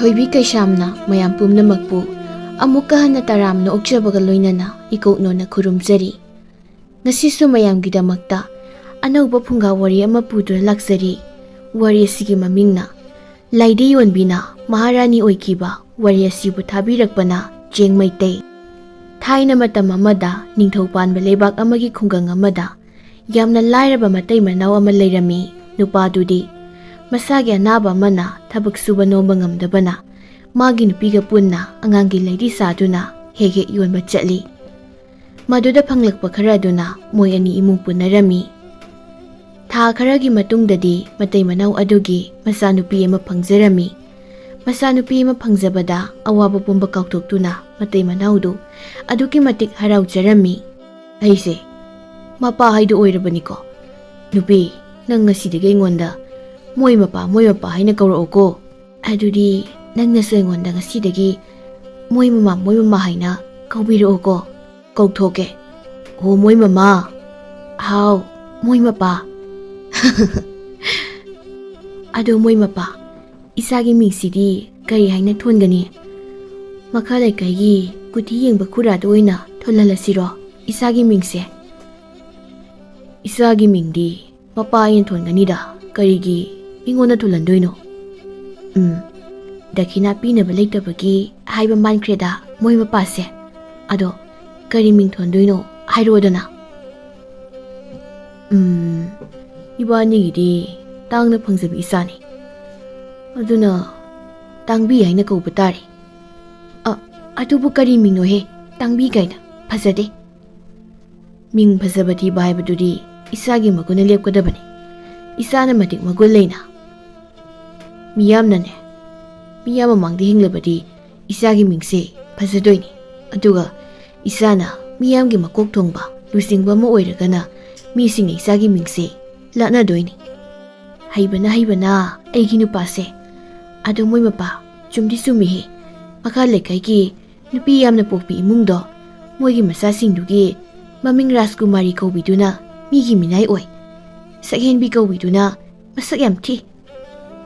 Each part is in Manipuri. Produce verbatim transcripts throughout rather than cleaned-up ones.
ꯊꯣꯏꯕꯤ ꯀꯩꯁꯥꯝꯅ ꯃꯌꯥꯝ ꯄꯨꯝꯅꯃꯛꯄꯨ ꯑꯃꯨꯛꯀ ꯍꯟꯅ ꯇꯔꯥꯝꯅ ꯑꯣꯛꯆꯕꯒ ꯂꯣꯏꯅꯅ ꯏꯀꯣꯛꯅꯣꯅ ꯈꯨꯔꯨꯝꯖꯔꯤ꯫ ꯉꯁꯤꯁꯨ ꯃꯌꯥꯝꯒꯤꯗꯃꯛꯇ ꯑꯅꯧꯕ ꯐꯨꯡꯒꯥ ꯋꯥꯔꯤ ꯑꯃ ꯄꯨꯗꯨꯅ ꯂꯥꯛꯆꯔꯤ꯫ ꯋꯥꯔꯤ ꯑꯁꯤꯒꯤ ꯃꯃꯤꯡꯅ ꯂꯥꯏꯙꯤ ꯌꯣꯟꯕꯤꯅ ꯃꯍꯥꯔꯥꯅꯤ ꯑꯣꯏꯈꯤꯕ ꯋꯥꯔꯤ ꯑꯁꯤꯕꯨ ꯊꯥꯕꯤꯔꯛꯄꯅ ꯆꯦꯡ ꯃꯩꯇꯩ꯫ ꯊꯥꯏꯅ ꯃꯇꯝ ꯑꯃꯗ ꯅꯤꯡꯊꯧ ꯄꯥꯟꯕ ꯂꯩꯕꯥꯛ ꯑꯃꯒꯤ ꯈꯨꯡꯒꯪ ꯑꯃꯗ ꯌꯥꯝꯅ ꯂꯥꯏꯔꯕ ꯃꯇꯩ ꯃꯅꯥꯎ ꯑꯃ ꯂꯩꯔꯝꯃꯤ꯫ ꯅꯨꯄꯥꯗꯨꯗꯤ ꯃꯁꯥꯒꯤ ꯑꯅꯥꯕ ꯑꯃꯅ ꯊꯕꯛ ꯁꯨꯕ ꯅꯣꯝꯕ ꯉꯝꯗꯕꯅ ꯃꯥꯒꯤ ꯅꯨꯄꯤꯒ ꯄꯨꯟꯅ ꯑꯉꯥꯡꯒꯤ ꯂꯥꯏꯙꯤ ꯁꯥꯗꯨꯅ ꯍꯦꯛ ꯍꯦꯛ ꯌꯣꯟꯕ ꯆꯠꯂꯤ꯫ ꯃꯗꯨꯗ ꯐꯪꯂꯛꯄ ꯈꯔ ꯑꯗꯨꯅ ꯃꯣꯏ ꯑꯅꯤ ꯏꯃꯨꯡ ꯄꯨꯟꯅꯔꯝꯃꯤ꯫ ꯊꯥ ꯈꯔꯒꯤ ꯃꯇꯨꯡꯗꯗꯤ ꯃꯇꯩ ꯃꯅꯥꯎ ꯑꯗꯨꯒꯤ ꯃꯆꯥꯅꯨꯄꯤ ꯑꯃ ꯐꯪꯖꯔꯝꯃꯤ꯫ ꯃꯆꯥꯅꯨꯄꯤ ꯑꯃ ꯐꯪꯖꯕꯗ ꯑꯋꯥꯕ ꯄꯨꯝꯕ ꯀꯥꯎꯊꯣꯛꯇꯨꯅ ꯃꯇꯩ ꯃꯅꯥꯎꯗꯨ ꯑꯗꯨꯛꯀꯤ ꯃꯇꯤꯛ ꯍꯔꯥꯎꯖꯔꯝꯃꯤ꯫ "ꯑꯩꯁꯦ ꯃꯄꯥ ꯍꯥꯏꯗꯨ ꯑꯣꯏꯔꯕꯅꯤꯀꯣ꯫ ꯅꯨꯄꯤ, ꯅꯪ ꯉꯁꯤꯗꯒꯤ ꯑꯩꯉꯣꯟꯗ ꯃꯣꯏ ꯃꯄꯥ, ꯃꯣꯏ ꯃꯄꯥ ꯍꯥꯏꯅ ꯀꯧꯔꯛꯑꯣꯀꯣ꯫ ꯑꯗꯨꯗꯤ ꯅꯪꯅꯁꯨ ꯑꯩꯉꯣꯟꯗ ꯉꯁꯤꯗꯒꯤ ꯃꯣꯏ ꯃꯃꯥ, ꯃꯣꯏ ꯃꯃꯥ ꯍꯥꯏꯅ ꯀꯧꯕꯤꯔꯛꯑꯣꯀꯣ꯫" "ꯀꯧꯊꯣꯛꯀꯦ꯫ ꯑꯣ, ꯃꯣꯏ ꯃꯃꯥ꯫ ꯍꯥꯎ, ꯃꯣꯏ ꯃꯄꯥ꯫" "ꯑꯗꯣ ꯃꯣꯏ ꯃꯄꯥ, ꯏꯆꯥꯒꯤ ꯃꯤꯡꯁꯤꯗꯤ ꯀꯔꯤ ꯍꯥꯏꯅ ꯊꯣꯟꯒꯅꯤ? ꯃꯈꯥ ꯂꯩꯀꯥꯏꯒꯤ ꯀꯨꯊꯤ ꯌꯦꯡꯕ ꯈꯨꯔꯥꯗ ꯑꯣꯏꯅ ꯊꯣꯜꯍꯜꯂꯁꯤꯔꯣ ꯏꯆꯥꯒꯤ ꯃꯤꯡꯁꯦ?" "ꯏꯆꯥꯒꯤ ꯃꯤꯡꯗꯤ ꯃꯄꯥ ꯑꯩꯅ ꯊꯣꯟꯒꯅꯤꯗ, ꯀꯔꯤꯒꯤ ꯃꯤꯉꯣꯟꯗ ꯊꯣꯜꯍꯟꯗꯣꯏꯅꯣ?" "ꯎꯝ, ꯗꯈꯤꯅꯥ ꯄꯤꯅꯕ ꯂꯩꯇꯕꯒꯤ ꯍꯥꯏꯕ ꯃꯥꯟꯈ꯭ꯔꯦꯗ ꯃꯣꯏ ꯃꯄꯥꯁꯦ꯫ ꯑꯗꯣ ꯀꯔꯤ ꯃꯤꯡ ꯊꯣꯟꯗꯣꯏꯅꯣ ꯍꯥꯏꯔꯛꯑꯣꯗꯅ?" "ꯎꯝ, ꯏꯕꯥꯅꯤꯒꯤꯗꯤ ꯇꯥꯡꯅ ꯐꯪꯖꯕ ꯏꯆꯥꯅꯤ꯫ ꯑꯗꯨꯅ ꯇꯥꯡꯕꯤ ꯍꯥꯏꯅ ꯀꯧꯕ ꯇꯥꯔꯦ꯫" "ꯑ, ꯑꯗꯨꯕꯨ ꯀꯔꯤ ꯃꯤꯡꯅꯣꯍꯦ? ꯇꯥꯡꯕꯤ ꯀꯥꯏꯅ ꯐꯖꯗꯦ꯫" "ꯃꯤꯡ ꯐꯖꯕ ꯊꯤꯕ ꯍꯥꯏꯕꯗꯨꯗꯤ ꯏꯆꯥꯒꯤ ꯃꯒꯨꯟꯅ ꯂꯦꯞꯀꯗꯕꯅꯤ꯫ ꯏꯆꯥꯅ ꯃꯇꯤꯛ ꯃꯒꯨꯟ ꯂꯩꯅ ꯃꯤꯌꯥꯝꯅꯅꯦ, ꯃꯤꯌꯥꯝ ꯃꯃꯥꯡꯗ ꯍꯤꯡꯂꯕꯗꯤ ꯏꯆꯥꯒꯤ ꯃꯤꯡꯁꯦ ꯐꯖꯗꯣꯏꯅꯤ꯫ ꯑꯗꯨꯒ ꯏꯆꯥꯅ ꯃꯤꯌꯥꯝꯒꯤ ꯃꯀꯣꯛ ꯊꯣꯡꯕ ꯂꯨꯆꯤꯡꯕ ꯑꯃ ꯑꯣꯏꯔꯒꯅ ꯃꯤꯁꯤꯡꯅ ꯏꯆꯥꯒꯤ ꯃꯤꯡꯁꯦ ꯂꯥꯠꯅꯗꯣꯏꯅꯤ꯫" "ꯍꯩꯕꯅ, ꯍꯩꯕꯅ ꯑꯩꯒꯤ ꯅꯨꯄꯥꯁꯦ꯫ ꯑꯗꯣ ꯃꯣꯏ ꯃꯄꯥ, ꯆꯨꯝꯗꯤ ꯆꯨꯝꯃꯤꯍꯦ꯫ ꯃꯈꯥ ꯂꯩꯀꯥꯏꯒꯤ ꯅꯨꯄꯤ ꯌꯥꯝꯅ ꯄꯣꯛꯄꯤ ꯏꯃꯨꯡꯗꯣ, ꯃꯣꯏꯒꯤ ꯃꯆꯥꯁꯤꯡꯗꯨꯒꯤ ꯃꯃꯤꯡ ꯔꯥꯖꯀꯨꯃꯥꯔꯤ ꯀꯧꯕꯤꯗꯨꯅ ꯃꯤꯒꯤ ꯃꯤꯅꯥꯏ ꯑꯣꯏ꯫ ꯁꯛꯍꯦꯟꯕꯤ ꯀꯧꯕꯤꯗꯨꯅ ꯃꯁꯛ ꯌꯥꯝ ꯊꯤ꯫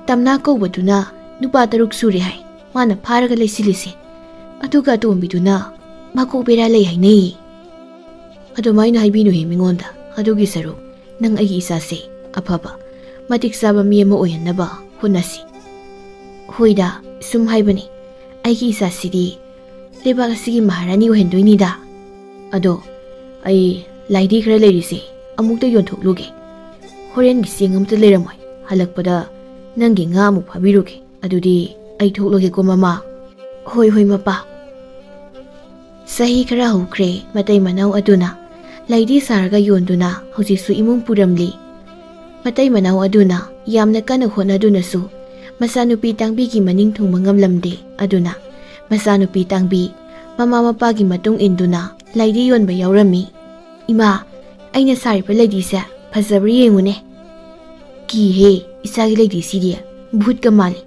ꯇꯝꯅꯥ ꯀꯧꯕꯗꯨꯅ ꯅꯨꯄꯥ ꯇꯔꯨꯛ ꯁꯨꯔꯦ ꯍꯥꯏ꯫ ꯃꯥꯅ ꯐꯥꯔꯒ ꯂꯩꯁꯤꯜꯂꯤꯁꯦ꯫ ꯑꯗꯨꯒ ꯑꯇꯣꯝꯕꯤꯗꯨꯅ ꯃꯀꯣꯛ ꯕꯦꯔꯥ ꯂꯩ ꯍꯥꯏꯅꯩ꯫ ꯑꯗꯨꯃꯥꯏꯅ ꯍꯥꯏꯕꯤꯅꯨꯍꯦ ꯃꯤꯉꯣꯟꯗ꯫ ꯑꯗꯨꯒꯤ ꯁꯔꯨꯛ ꯅꯪ ꯑꯩꯒꯤ ꯏꯆꯥꯁꯦ ꯑꯐꯕ, ꯃꯇꯤꯛ ꯆꯥꯕ ꯃꯤ ꯑꯃ ꯑꯣꯏꯍꯟꯅꯕ ꯍꯣꯠꯅꯁꯤ꯫ ꯍꯣꯏꯗ, ꯁꯨꯝ ꯍꯥꯏꯕꯅꯤ꯫ ꯑꯩꯒꯤ ꯏꯆꯥꯁꯤꯗꯤ ꯂꯩꯕꯥꯛ ꯑꯁꯤꯒꯤ ꯃꯍꯥꯔꯥꯅꯤ ꯑꯣꯏꯍꯟꯗꯣꯏꯅꯤꯗ꯫ ꯑꯗꯣ ꯑꯩ ꯂꯥꯏꯗꯤ ꯈꯔ ꯂꯩꯔꯤꯁꯦ ꯑꯃꯨꯛꯇ ꯌꯣꯟꯊꯣꯛꯂꯨꯒꯦ꯫ ꯍꯣꯔꯦꯟꯒꯤ ꯆꯦꯡ ꯑꯃꯇ ꯂꯩꯔꯝꯃꯣꯏ꯫ ꯍꯜꯂꯛꯄꯗ ꯅꯪꯒꯤ ꯉꯥ ꯑꯃꯨꯛ ꯐꯥꯕꯤꯔꯨꯒꯦ꯫ ꯑꯗꯨꯗꯤ ꯑꯩ ꯊꯣꯛꯂꯒꯦꯀꯣ ꯃꯃꯥ꯫ ꯍꯣꯏ, ꯍꯣꯏ ꯃꯄꯥ꯫ ꯆꯍꯤ ꯈꯔ ꯍꯧꯈ꯭ꯔꯦ꯫ ꯃꯇꯩ ꯃꯅꯥꯎ ꯑꯗꯨꯅ ꯂꯥꯏꯗꯤ ꯁꯥꯔꯒ ꯌꯣꯟꯗꯨꯅ ꯍꯧꯖꯤꯛꯁꯨ ꯏꯃꯨꯡ ꯄꯨꯔꯝꯂꯤ꯫ ꯃꯇꯩ ꯃꯅꯥꯎ ꯑꯗꯨꯅ ꯌꯥꯝꯅ ꯀꯟꯅ ꯍꯣꯠꯅꯗꯨꯅꯁꯨ ꯃꯆꯥꯅꯨꯄꯤ ꯇꯥꯡꯕꯤꯒꯤ ꯃꯅꯤꯡ ꯊꯨꯡꯕ ꯉꯝꯂꯝꯗꯦ꯫ ꯑꯗꯨꯅ ꯃꯆꯥꯅꯨꯄꯤ ꯇꯥꯡꯕꯤ ꯃꯃꯥ ꯃꯄꯥꯒꯤ ꯃꯇꯨꯡ ꯏꯟꯗꯨꯅ ꯂꯥꯏꯗꯤ ꯌꯣꯟꯕ ꯌꯥꯎꯔꯝꯃꯤ꯫ "ꯏꯃꯥ, ꯑꯩꯅ ꯁꯥꯔꯤꯕ ꯂꯩꯗꯤꯁꯦ ꯐꯖꯕ꯭ꯔꯥ ꯌꯦꯡꯉꯨꯅꯦ꯫" "ꯀꯤꯍꯦ, ꯏꯆꯥꯒꯤ ꯂꯩꯗꯤꯁꯤꯗꯤ ꯚꯨꯠꯀ ꯃꯥꯜꯂꯤ꯫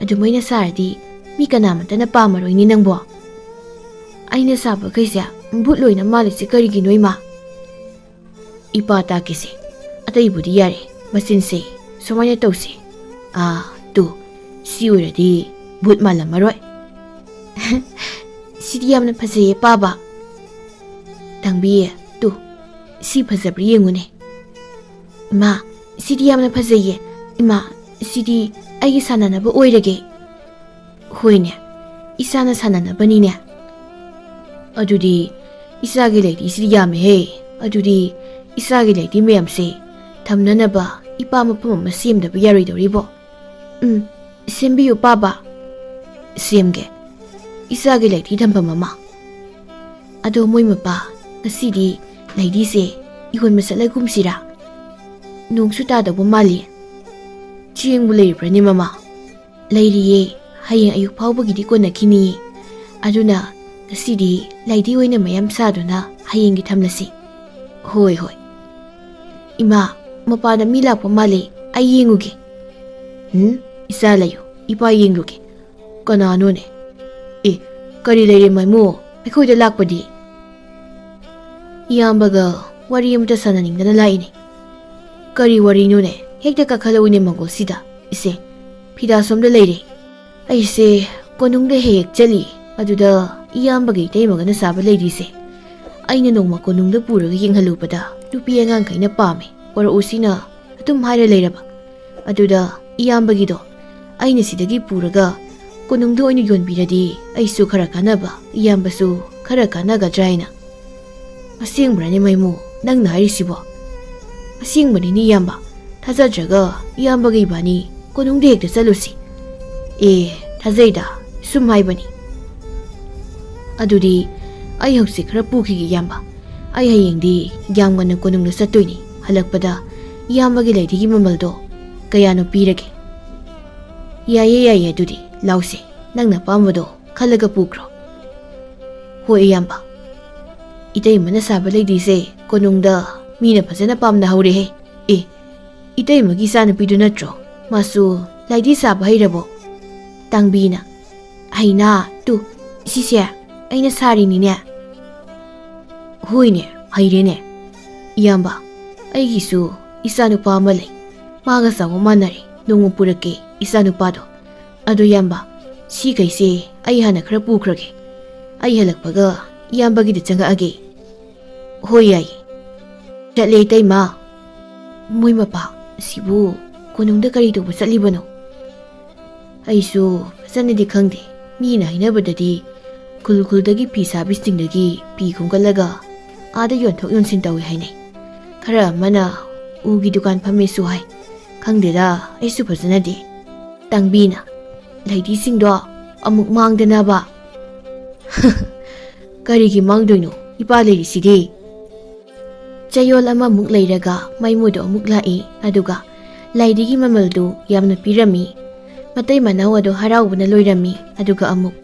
ꯑꯗꯨꯃꯥꯏꯅ ꯁꯥꯔꯗꯤ ꯃꯤ ꯀꯅꯥꯃꯠꯇꯅ ꯄꯥꯝꯃꯔꯣꯏꯅꯦ ꯅꯪꯕꯣ꯫" "ꯑꯩꯅ ꯁꯥꯕꯈꯩꯁꯦ ꯚꯨꯠ ꯂꯣꯏꯅ ꯃꯥꯜꯂꯤꯁꯦ ꯀꯔꯤꯒꯤꯅꯣ ꯏꯃꯥ?" "ꯏꯄꯥ ꯇꯥꯛꯀꯦꯁꯦ, ꯑꯇꯩꯕꯨꯗꯤ ꯌꯥꯔꯦ, ꯃꯆꯤꯟꯁꯦ ꯁꯨꯃꯥꯏꯅ ꯇꯧꯁꯦ꯫ ꯑꯥ, ꯇꯨ, ꯁꯤ ꯑꯣꯏꯔꯗꯤ ꯚꯨꯠ ꯃꯥꯜꯂꯝꯃꯔꯣꯏ꯫" "ꯁꯤꯗꯤ ꯌꯥꯝꯅ ꯐꯖꯩꯌꯦ ꯄꯥꯕ꯫" "ꯇꯥꯡꯕꯤ, ꯇꯨ, ꯁꯤ ꯐꯖꯕ꯭ꯔꯥ ꯌꯦꯡꯉꯨꯅꯦ꯫" "ꯏꯃꯥ, ꯁꯤꯗꯤ ꯌꯥꯝꯅ ꯐꯖꯩꯌꯦ꯫ ꯏꯃꯥ, ꯁꯤꯗꯤ ꯑꯩꯒꯤ ꯁꯥꯟꯅꯅꯕ ꯑꯣꯏꯔꯒꯦ꯫" "ꯍꯣꯏꯅꯦ, ꯏꯆꯥꯅ ꯁꯥꯟꯅꯅꯕꯅꯤꯅꯦ꯫" "ꯑꯗꯨꯗꯤ ꯏꯆꯥꯒꯤ ꯂꯩꯗꯤꯁꯤꯗꯤ ꯌꯥꯝꯃꯦꯍꯦ꯫ ꯑꯗꯨꯗꯤ ꯏꯆꯥꯒꯤ ꯂꯩꯗꯤ ꯃꯌꯥꯝꯁꯦ ꯊꯝꯅꯅꯕ ꯏꯄꯥ ꯃꯐꯝ ꯑꯃ ꯁꯦꯝꯗꯕ ꯌꯥꯔꯣꯏꯗꯧꯔꯤꯕꯣ꯫" "ꯎꯝ, ꯁꯦꯝꯕꯤꯌꯨ ꯄꯥꯕ꯫" "ꯁꯦꯝꯒꯦ, ꯏꯆꯥꯒꯤ ꯂꯩꯗꯤ ꯊꯝꯐꯝ ꯑꯃ꯫" "ꯑꯗꯣ ꯃꯣꯏ ꯃꯄꯥ, ꯉꯁꯤꯗꯤ ꯂꯩꯗꯤꯁꯦ ꯏꯍꯣꯟꯕ ꯆꯠꯂꯒꯨꯝꯁꯤꯔꯥ? ꯅꯣꯡꯁꯨ ꯇꯥꯗꯧꯕ ꯃꯥꯜꯂꯤ꯫" "ꯆꯦꯡꯕꯨ ꯂꯩꯔꯤꯕ꯭ꯔꯅꯦ ꯃꯃꯥ?" "ꯂꯩꯔꯤꯌꯦ, ꯍꯌꯦꯡ ꯑꯌꯨꯛ ꯐꯥꯎꯕꯒꯤꯗꯤ ꯀꯣꯟꯅꯈꯤꯅꯤꯌꯦ꯫ ꯑꯗꯨꯅ ꯉꯁꯤꯗꯤ ꯂꯩꯗꯤ ꯑꯣꯏꯅ ꯃꯌꯥꯝ ꯁꯥꯗꯨꯅ ꯍꯌꯦꯡꯒꯤ ꯊꯝꯂꯁꯤ꯫" "ꯍꯣꯏ, ꯍꯣꯏ꯫" "ꯏꯃꯥ, ꯃꯄꯥꯟꯗ ꯃꯤ ꯂꯥꯛꯄ ꯃꯥꯜꯂꯤ, ꯑꯩ ꯌꯦꯡꯉꯨꯒꯦ꯫" "ꯎꯝ, ꯏꯆꯥ ꯂꯩꯌꯨ, ꯏꯄꯥ ꯌꯦꯡꯂꯨꯒꯦ꯫" "ꯀꯅꯥꯅꯣꯅꯦ? ꯑꯦ, ꯀꯔꯤ ꯂꯩꯔꯦ ꯃꯥꯏꯃꯨ? ꯑꯩꯈꯣꯏꯗ ꯂꯥꯛꯄꯗꯤ?" "ꯏꯌꯥꯝꯕꯒ ꯋꯥꯔꯤ ꯑꯃꯇ ꯁꯥꯟꯅꯅꯤꯡꯗꯅ ꯂꯥꯛꯏꯅꯦ꯫" "ꯀꯔꯤ ꯋꯥꯔꯤꯅꯣꯅꯦ? ꯍꯦꯛꯇ ꯀꯥꯈꯠꯂꯛꯎꯅꯦ ꯃꯪꯒꯣꯜꯁꯤꯗ꯫ ꯏꯁꯦ, ꯐꯤꯗꯥ ꯁꯣꯝꯗ ꯂꯩꯔꯦ꯫" ꯑꯩꯁꯦ ꯀꯣꯅꯨꯡꯗ ꯍꯦꯛ ꯍꯦꯛ ꯆꯠꯂꯤ꯫ ꯑꯗꯨꯗ ꯏꯌꯥꯝꯕꯒ ꯏꯇꯩꯃꯒꯅ ꯁꯥꯕ ꯂꯩꯔꯤꯁꯦ ꯑꯩꯅ ꯅꯣꯡꯃ ꯀꯣꯅꯨꯡꯗ ꯄꯨꯔꯒ ꯌꯦꯡꯍꯜꯂꯨꯕꯗ ꯅꯨꯄꯤ ꯑꯉꯥꯡꯈꯩꯅ ꯄꯥꯝꯃꯦ, ꯄꯣꯔꯛꯎꯁꯤꯅ ꯑꯗꯨꯝ ꯍꯥꯏꯔ ꯂꯩꯔꯕ꯫ ꯑꯗꯨꯗ ꯏꯌꯥꯝꯕꯒꯤꯗꯣ ꯑꯩꯅ ꯁꯤꯗꯒꯤ ꯄꯨꯔꯒ ꯀꯣꯅꯨꯡꯗ ꯑꯣꯏꯅ ꯌꯣꯟꯕꯤꯔꯗꯤ ꯑꯩꯁꯨ ꯈꯔ ꯀꯥꯟꯅꯕ, ꯏꯌꯥꯝꯕꯁꯨ ꯈꯔ ꯀꯥꯟꯅꯒꯗ꯭ꯔꯥ ꯍꯥꯏꯅ꯫ "ꯑꯁꯦꯡꯕ꯭ꯔꯅꯦ ꯃꯥꯏꯃꯨ, ꯅꯪꯅ ꯍꯥꯏꯔꯤꯁꯤꯕꯣ?" "ꯑꯁꯦꯡꯕꯅꯤꯅꯦ ꯏꯌꯥꯝꯕ꯫ ꯊꯥꯖꯗ꯭ꯔꯒ ꯏꯌꯥꯝꯕꯒ ꯏꯕꯥꯅꯤ ꯀꯣꯅꯨꯡꯗ ꯍꯦꯛꯇ ꯆꯠꯂꯨꯁꯤ꯫" "ꯑꯦ, ꯊꯥꯖꯩꯗ, ꯁꯨꯝ ꯍꯥꯏꯕꯅꯤ꯫" "ꯑꯗꯨꯗꯤ ꯑꯩ ꯍꯧꯖꯤꯛ ꯈꯔ ꯄꯨꯈꯤꯒꯦ ꯏꯌꯥꯝꯕ꯫ ꯑꯩ ꯍꯌꯦꯡꯗꯤ ꯌꯥꯝ ꯉꯟꯅ ꯀꯣꯅꯨꯡꯗ ꯆꯠꯇꯣꯏꯅꯤ꯫ ꯍꯜꯂꯛꯄꯗ ꯏꯌꯥꯝꯕꯒꯤ ꯂꯩꯗꯤꯒꯤ ꯃꯃꯜꯗꯣ ꯀꯌꯥꯅꯣ ꯄꯤꯔꯒꯦ꯫" "ꯌꯥꯏꯌꯦ, ꯌꯥꯏꯌꯦ, ꯑꯗꯨꯗꯤ ꯂꯥꯎꯁꯦ, ꯅꯪꯅ ꯑꯄꯥꯝꯕꯗꯣ ꯈꯜꯂꯒ ꯄꯨꯈ꯭ꯔꯣ꯫" "ꯍꯣꯏ ꯏꯌꯥꯝꯕ꯫ ꯏꯇꯩꯃꯅ ꯁꯥꯕ ꯂꯩꯗꯤꯁꯦ ꯀꯣꯅꯨꯡꯗ ꯃꯤꯅ ꯐꯖꯅ ꯄꯥꯝꯅꯍꯧꯔꯦꯍꯦ꯫ ꯑꯦ, ꯏꯇꯩꯃꯒꯤ ꯏꯆꯥꯅꯨꯄꯤꯗꯨ ꯅꯠꯇ꯭ꯔꯣ? ꯃꯥꯁꯨ ꯂꯩꯗꯤ ꯁꯥꯕ ꯍꯩꯔꯕꯣ?" ꯇꯥꯡꯕꯤꯅ, "ꯍꯩꯅꯥ, ꯇꯨ, ꯁꯤꯁꯦ ꯑꯩꯅ ꯁꯥꯔꯤꯅꯤꯅꯦ꯫" "ꯍꯣꯏꯅꯦ, ꯍꯩꯔꯦꯅꯦ꯫ ꯏꯌꯥꯝꯕ, ꯑꯩꯒꯤꯁꯨ ꯏꯆꯥꯅꯨꯄꯥ ꯑꯃ ꯂꯩ꯫ ꯃꯥꯒ ꯆꯥꯎꯕ ꯃꯥꯟꯅꯔꯦ꯫ ꯅꯣꯡꯃ ꯄꯨꯔꯛꯀꯦ ꯏꯆꯥꯅꯨꯄꯥꯗꯣ꯫ ꯑꯗꯣ ꯏꯌꯥꯝꯕ, ꯁꯤꯈꯩꯁꯦ ꯑꯩ ꯍꯥꯟꯅ ꯈꯔ ꯄꯨꯈ꯭ꯔꯒꯦ꯫ ꯑꯩ ꯍꯜꯂꯛꯄꯒ ꯏꯌꯥꯝꯕꯒꯤꯗ ꯆꯪꯉꯛꯑꯒꯦ꯫" "ꯍꯣꯏ, ꯌꯥꯏꯌꯦ꯫" "ꯆꯠꯂꯦ ꯏꯇꯩꯃ꯫" "ꯃꯣꯏ ꯃꯄꯥ ꯑꯁꯤꯕꯨ ꯀꯣꯅꯨꯡꯗ ꯀꯔꯤ ꯇꯧꯕ ꯆꯠꯂꯤꯕꯅꯣ?" "ꯑꯩꯁꯨ ꯐꯖꯅꯗꯤ ꯈꯪꯗꯦ꯫ ꯃꯤꯅ ꯍꯥꯏꯅꯕꯗꯗꯤ ꯈꯨꯜ ꯈꯨꯜꯗꯒꯤ ꯐꯤ ꯁꯥꯕꯤꯁꯤꯡꯗꯒꯤ ꯐꯤ ꯈꯣꯝꯒꯠꯂꯒ ꯑꯥꯗ ꯌꯣꯟꯊꯣꯛ ꯌꯣꯟꯁꯤꯟ ꯇꯧꯏ ꯍꯥꯏꯅꯩ꯫ ꯈꯔ ꯑꯃꯅ ꯎꯒꯤ ꯗꯨꯀꯥꯟ ꯐꯝꯃꯦꯁꯨ ꯍꯥꯏ꯫ ꯈꯪꯗꯦꯗ, ꯑꯩꯁꯨ ꯐꯖꯅꯗꯤ꯫" ꯇꯥꯡꯕꯤꯅ, "ꯂꯩꯗꯤꯁꯤꯡꯗꯣ ꯑꯃꯨꯛ ꯃꯥꯡꯗꯅꯕ꯫" "ꯀꯔꯤꯒꯤ ꯃꯥꯡꯗꯣꯏꯅꯣ? ꯏꯄꯥ ꯂꯩꯔꯤꯁꯤꯗꯤ꯫" ꯆꯌꯣꯜ ꯑꯃꯃꯨꯛ ꯂꯩꯔꯒ ꯃꯩꯃꯨꯗꯣ ꯑꯃꯨꯛ ꯂꯥꯛꯏ, ꯑꯗꯨꯒ ꯂꯩꯗꯤꯒꯤ ꯃꯃꯜꯗꯨ ꯌꯥꯝꯅ ꯄꯤꯔꯝꯃꯤ꯫ ꯃꯇꯩ ꯃꯅꯥꯎ ꯑꯗꯣ ꯍꯔꯥꯎꯕꯅ ꯂꯣꯏꯔꯝꯃꯤ, ꯑꯗꯨꯒ ꯑꯃꯨꯛ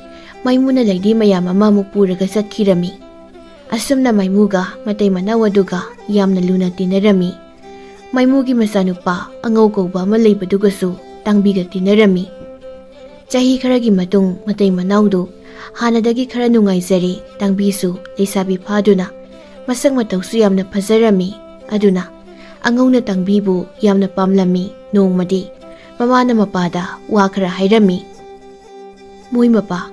ꯃꯩꯃꯨꯅ ꯂꯩꯗꯤ ꯃꯌꯥꯝ ꯑꯃ ꯑꯃꯨꯛ ꯄꯨꯔꯒ ꯆꯠꯈꯤꯔꯝꯃꯤ꯫ ꯑꯁꯨꯝꯅ ꯃꯩꯃꯨꯒ ꯃꯇꯩ ꯃꯅꯥꯎ ꯑꯗꯨꯒ ꯌꯥꯝꯅ ꯂꯨꯅ ꯇꯤꯟꯅꯔꯝꯃꯤ꯫ ꯃꯩꯃꯨꯒꯤ ꯃꯆꯥꯅꯨꯄꯥ ꯑꯉꯧ ꯀꯧꯕ ꯑꯃ ꯂꯩꯕꯗꯨꯒꯁꯨ ꯇꯥꯡꯕꯤꯒ ꯇꯤꯟꯅꯔꯝꯃꯤ꯫ ꯆꯍꯤ ꯈꯔꯒꯤ ꯃꯇꯨꯡ ꯃꯇꯩ ꯃꯅꯥꯎꯗꯨ ꯍꯥꯟꯅꯗꯒꯤ ꯈꯔ ꯅꯨꯡꯉꯥꯏꯖꯔꯦ꯫ ꯇꯥꯡꯕꯤꯁꯨ ꯂꯩꯁꯥꯕꯤ ꯐꯥꯗꯨꯅ ꯃꯁꯛ ꯃꯇꯧꯁꯨ ꯌꯥꯝꯅ ꯐꯖꯔꯝꯃꯤ꯫ ꯑꯗꯨꯅ ꯑꯉꯧꯅ ꯇꯥꯡꯕꯤꯕꯨ ꯌꯥꯝꯅ ꯄꯥꯝꯂꯝꯃꯤ꯫ ꯅꯣꯡꯃꯗꯤ ꯃꯃꯥꯅ ꯃꯄꯥꯗ ꯋꯥ ꯈꯔ ꯍꯥꯏꯔꯝꯃꯤ꯫ ꯃꯣꯏ ꯃꯄꯥ,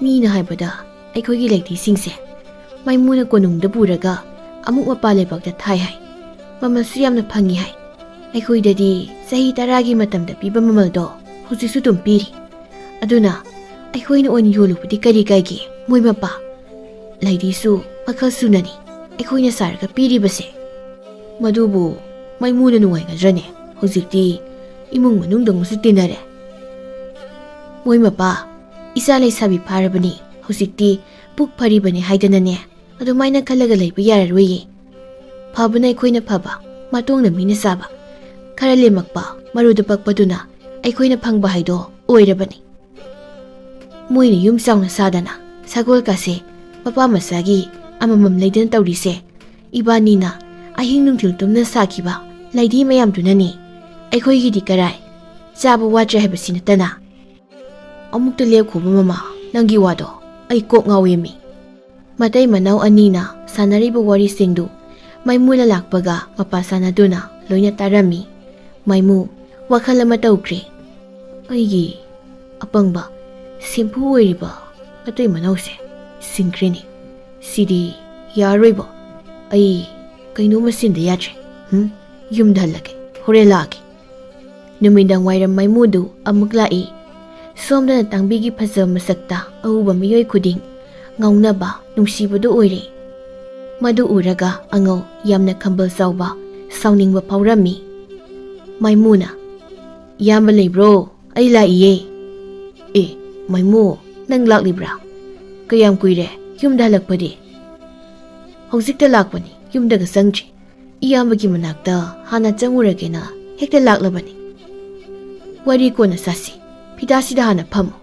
ꯃꯤꯅ ꯍꯥꯏꯕꯗ ꯑꯩꯈꯣꯏꯒꯤ ꯂꯩꯇꯦꯡꯁꯤꯡꯁꯦ ꯃꯩꯃꯨꯅ ꯀꯣꯅꯨꯡꯗ ꯄꯨꯔꯒ ꯑꯃꯨꯛ ꯃꯄꯥꯟ ꯂꯩꯕꯥꯛꯇ ꯊꯥꯏ ꯍꯥꯏ꯫ ꯃꯃꯜꯁꯨ ꯌꯥꯝꯅ ꯐꯪꯉꯤ ꯍꯥꯏ꯫ ꯑꯩꯈꯣꯏꯗꯗꯤ ꯆꯍꯤ ꯇꯔꯥꯒꯤ ꯃꯇꯝꯗ ꯄꯤꯕ ꯃꯃꯜꯗꯣ ꯍꯧꯖꯤꯛꯁꯨ ꯑꯗꯨꯝ ꯄꯤꯔꯤ꯫ ꯑꯗꯨꯅ ꯑꯩꯈꯣꯏꯅ ꯑꯣꯏꯅ ꯌꯣꯜꯂꯨꯕꯗꯤ ꯀꯔꯤ ꯀꯥꯏꯒꯦ? ꯃꯣꯏ ꯃꯄꯥ, ꯂꯩꯇꯦꯡꯁꯨ ꯃꯈꯜ ꯁꯨꯅꯅꯤ ꯑꯩꯈꯣꯏꯅ ꯁꯥꯔꯒ ꯄꯤꯔꯤꯕꯁꯦ꯫ ꯃꯗꯨꯕꯨ ꯃꯩꯃꯨꯅ ꯅꯨꯡꯉꯥꯏꯒꯗ꯭ꯔꯅꯦ? ꯍꯧꯖꯤꯛꯇꯤ ꯏꯃꯨꯡ ꯃꯅꯨꯡꯗꯪꯁꯨ ꯇꯤꯟꯅꯔꯦ꯫ ꯃꯣꯏ ꯃꯄꯥ, ꯏꯆꯥ ꯂꯩꯁꯥꯕꯤ ꯐꯥꯔꯕꯅꯤ, ꯍꯧꯖꯤꯛꯇꯤ ꯄꯨꯛ ꯐꯔꯤꯕꯅꯤ ꯍꯥꯏꯗꯅꯅꯦ, ꯑꯗꯨꯃꯥꯏꯅ ꯈꯜꯂꯒ ꯂꯩꯕ ꯌꯥꯔꯔꯣꯏꯌꯦ꯫ ꯐꯕꯅ ꯑꯩꯈꯣꯏꯅ ꯐꯕ, ꯃꯇꯣꯡꯅ ꯃꯤꯅ ꯆꯥꯕ, ꯈꯔ ꯂꯦꯝꯃꯛꯄ, ꯃꯔꯨꯗ ꯄꯛꯄꯗꯨꯅ ꯑꯩꯈꯣꯏꯅ ꯐꯪꯕ ꯍꯥꯏꯗꯣ ꯑꯣꯏꯔꯕꯅꯤ꯫ ꯃꯣꯏꯅ ꯌꯨꯝ ꯆꯥꯎꯅ ꯁꯥꯗꯅ ꯁꯒꯣꯜꯀꯥꯁꯦ ꯃꯄꯥ ꯃꯆꯥꯒꯤ ꯑꯃꯃꯝ ꯂꯩꯗꯅ ꯇꯧꯔꯤꯁꯦ, ꯏꯕꯥꯅꯤꯅ ꯑꯍꯤꯡ ꯅꯨꯡꯊꯤꯜ ꯇꯨꯝꯅ ꯁꯥꯈꯤꯕ ꯂꯩꯇꯦꯡ ꯃꯌꯥꯝꯗꯨꯅꯅꯤ꯫ ꯑꯩꯈꯣꯏꯒꯤꯗꯤ ꯀꯔꯥꯏ, ꯆꯥꯕ ꯋꯥꯠꯇ꯭ꯔꯦ ꯍꯥꯏꯕꯁꯤ ꯅꯠꯇꯅ꯫ ꯑꯃꯨꯛꯇ ꯂꯦꯞꯈꯣꯕ ꯃꯃꯥ, ꯅꯪꯒꯤ ꯋꯥꯗꯣ ꯑꯩ ꯀꯣꯛ ꯉꯥꯎꯏꯃꯤ꯫ ꯃꯇꯩ ꯃꯅꯥꯎ ꯑꯅꯤꯅ ꯁꯥꯟꯅꯔꯤꯕ ꯋꯥꯔꯤꯁꯤꯡꯗꯨ ꯃꯩꯃꯨꯅ ꯂꯥꯛꯄꯒ ꯃꯄꯥ ꯁꯥꯟꯅꯗꯨꯅ ꯂꯣꯏꯅ ꯇꯥꯔꯝꯃꯤ꯫ ꯃꯩꯃꯨ ꯋꯥꯈꯜ ꯑꯃ ꯇꯧꯈ꯭ꯔꯦ꯫ ꯑꯩꯒꯤ ꯑꯄꯪꯕ, ꯁꯦꯝꯐꯨ ꯑꯣꯏꯔꯤꯕ ꯃꯇꯩ ꯃꯅꯥꯎꯁꯦ ꯁꯤꯡꯈ꯭ꯔꯦꯅꯦ꯫ ꯁꯤꯗꯤ ꯌꯥꯔꯔꯣꯏꯕꯣ꯫ ꯑꯩ ꯀꯩꯅꯣꯝꯃ ꯁꯤꯟꯗ ꯌꯥꯗ꯭ꯔꯦ꯫ ꯍꯨꯝ? ꯌꯨꯝꯗ ꯍꯜꯂꯒꯦ꯫ ꯍꯣꯔꯦꯟ ꯂꯥꯛꯑꯒꯦ꯫ ꯅꯨꯃꯤꯗꯥꯡ ꯋꯥꯏꯔꯝ ꯃꯩꯃꯨꯗꯨ ꯑꯃꯨꯛ ꯂꯥꯛꯏ꯫ ꯁꯣꯝꯗꯅ ꯇꯥꯡꯕꯤꯒꯤ ꯐꯖꯕ ꯃꯁꯛꯇ ꯑꯎꯕ ꯃꯤꯑꯣꯏ ꯈꯨꯗꯤꯡ ꯉꯥꯎꯅꯕ, ꯅꯨꯡꯁꯤꯕꯗꯨ ꯑꯣꯏꯔꯦ꯫ ꯃꯗꯨ ꯎꯔꯒ ꯑꯉꯧ ꯌꯥꯝꯅ ꯈꯝꯕꯜ ꯆꯥꯎꯕ ꯁꯥꯎꯅꯤꯡꯕ ꯐꯥꯎꯔꯝꯃꯤ꯫ ꯃꯩꯃꯨꯅ, "ꯏꯌꯥꯝꯕ ꯂꯩꯕ꯭ꯔꯣ? ꯑꯩ ꯂꯥꯛꯏꯌꯦ꯫" "ꯑꯦ, ꯃꯩꯃꯨ, ꯅꯪ ꯂꯥꯛꯂꯤꯕ꯭ꯔꯥ? ꯀꯌꯥꯝ ꯀꯨꯏꯔꯦ ꯌꯨꯝꯗ ꯍꯜꯂꯛꯄꯗꯤ?" "ꯍꯧꯖꯤꯛꯇ ꯂꯥꯛꯄꯅꯤ, ꯌꯨꯝꯗꯒ ꯆꯪꯗ꯭ꯔꯤ꯫ ꯏꯌꯥꯝꯕꯒꯤ ꯃꯅꯥꯛꯇ ꯍꯥꯟꯅ ꯆꯪꯉꯨꯔꯒꯦꯅ ꯍꯦꯛꯇ ꯂꯥꯛꯂꯕꯅꯤ꯫" "ꯋꯥꯔꯤ ꯀꯣꯟꯅ ꯁꯥꯁꯤ, ꯐꯤꯗꯥꯁꯤꯗ ꯍꯥꯟꯅ ꯐꯝꯃꯨ꯫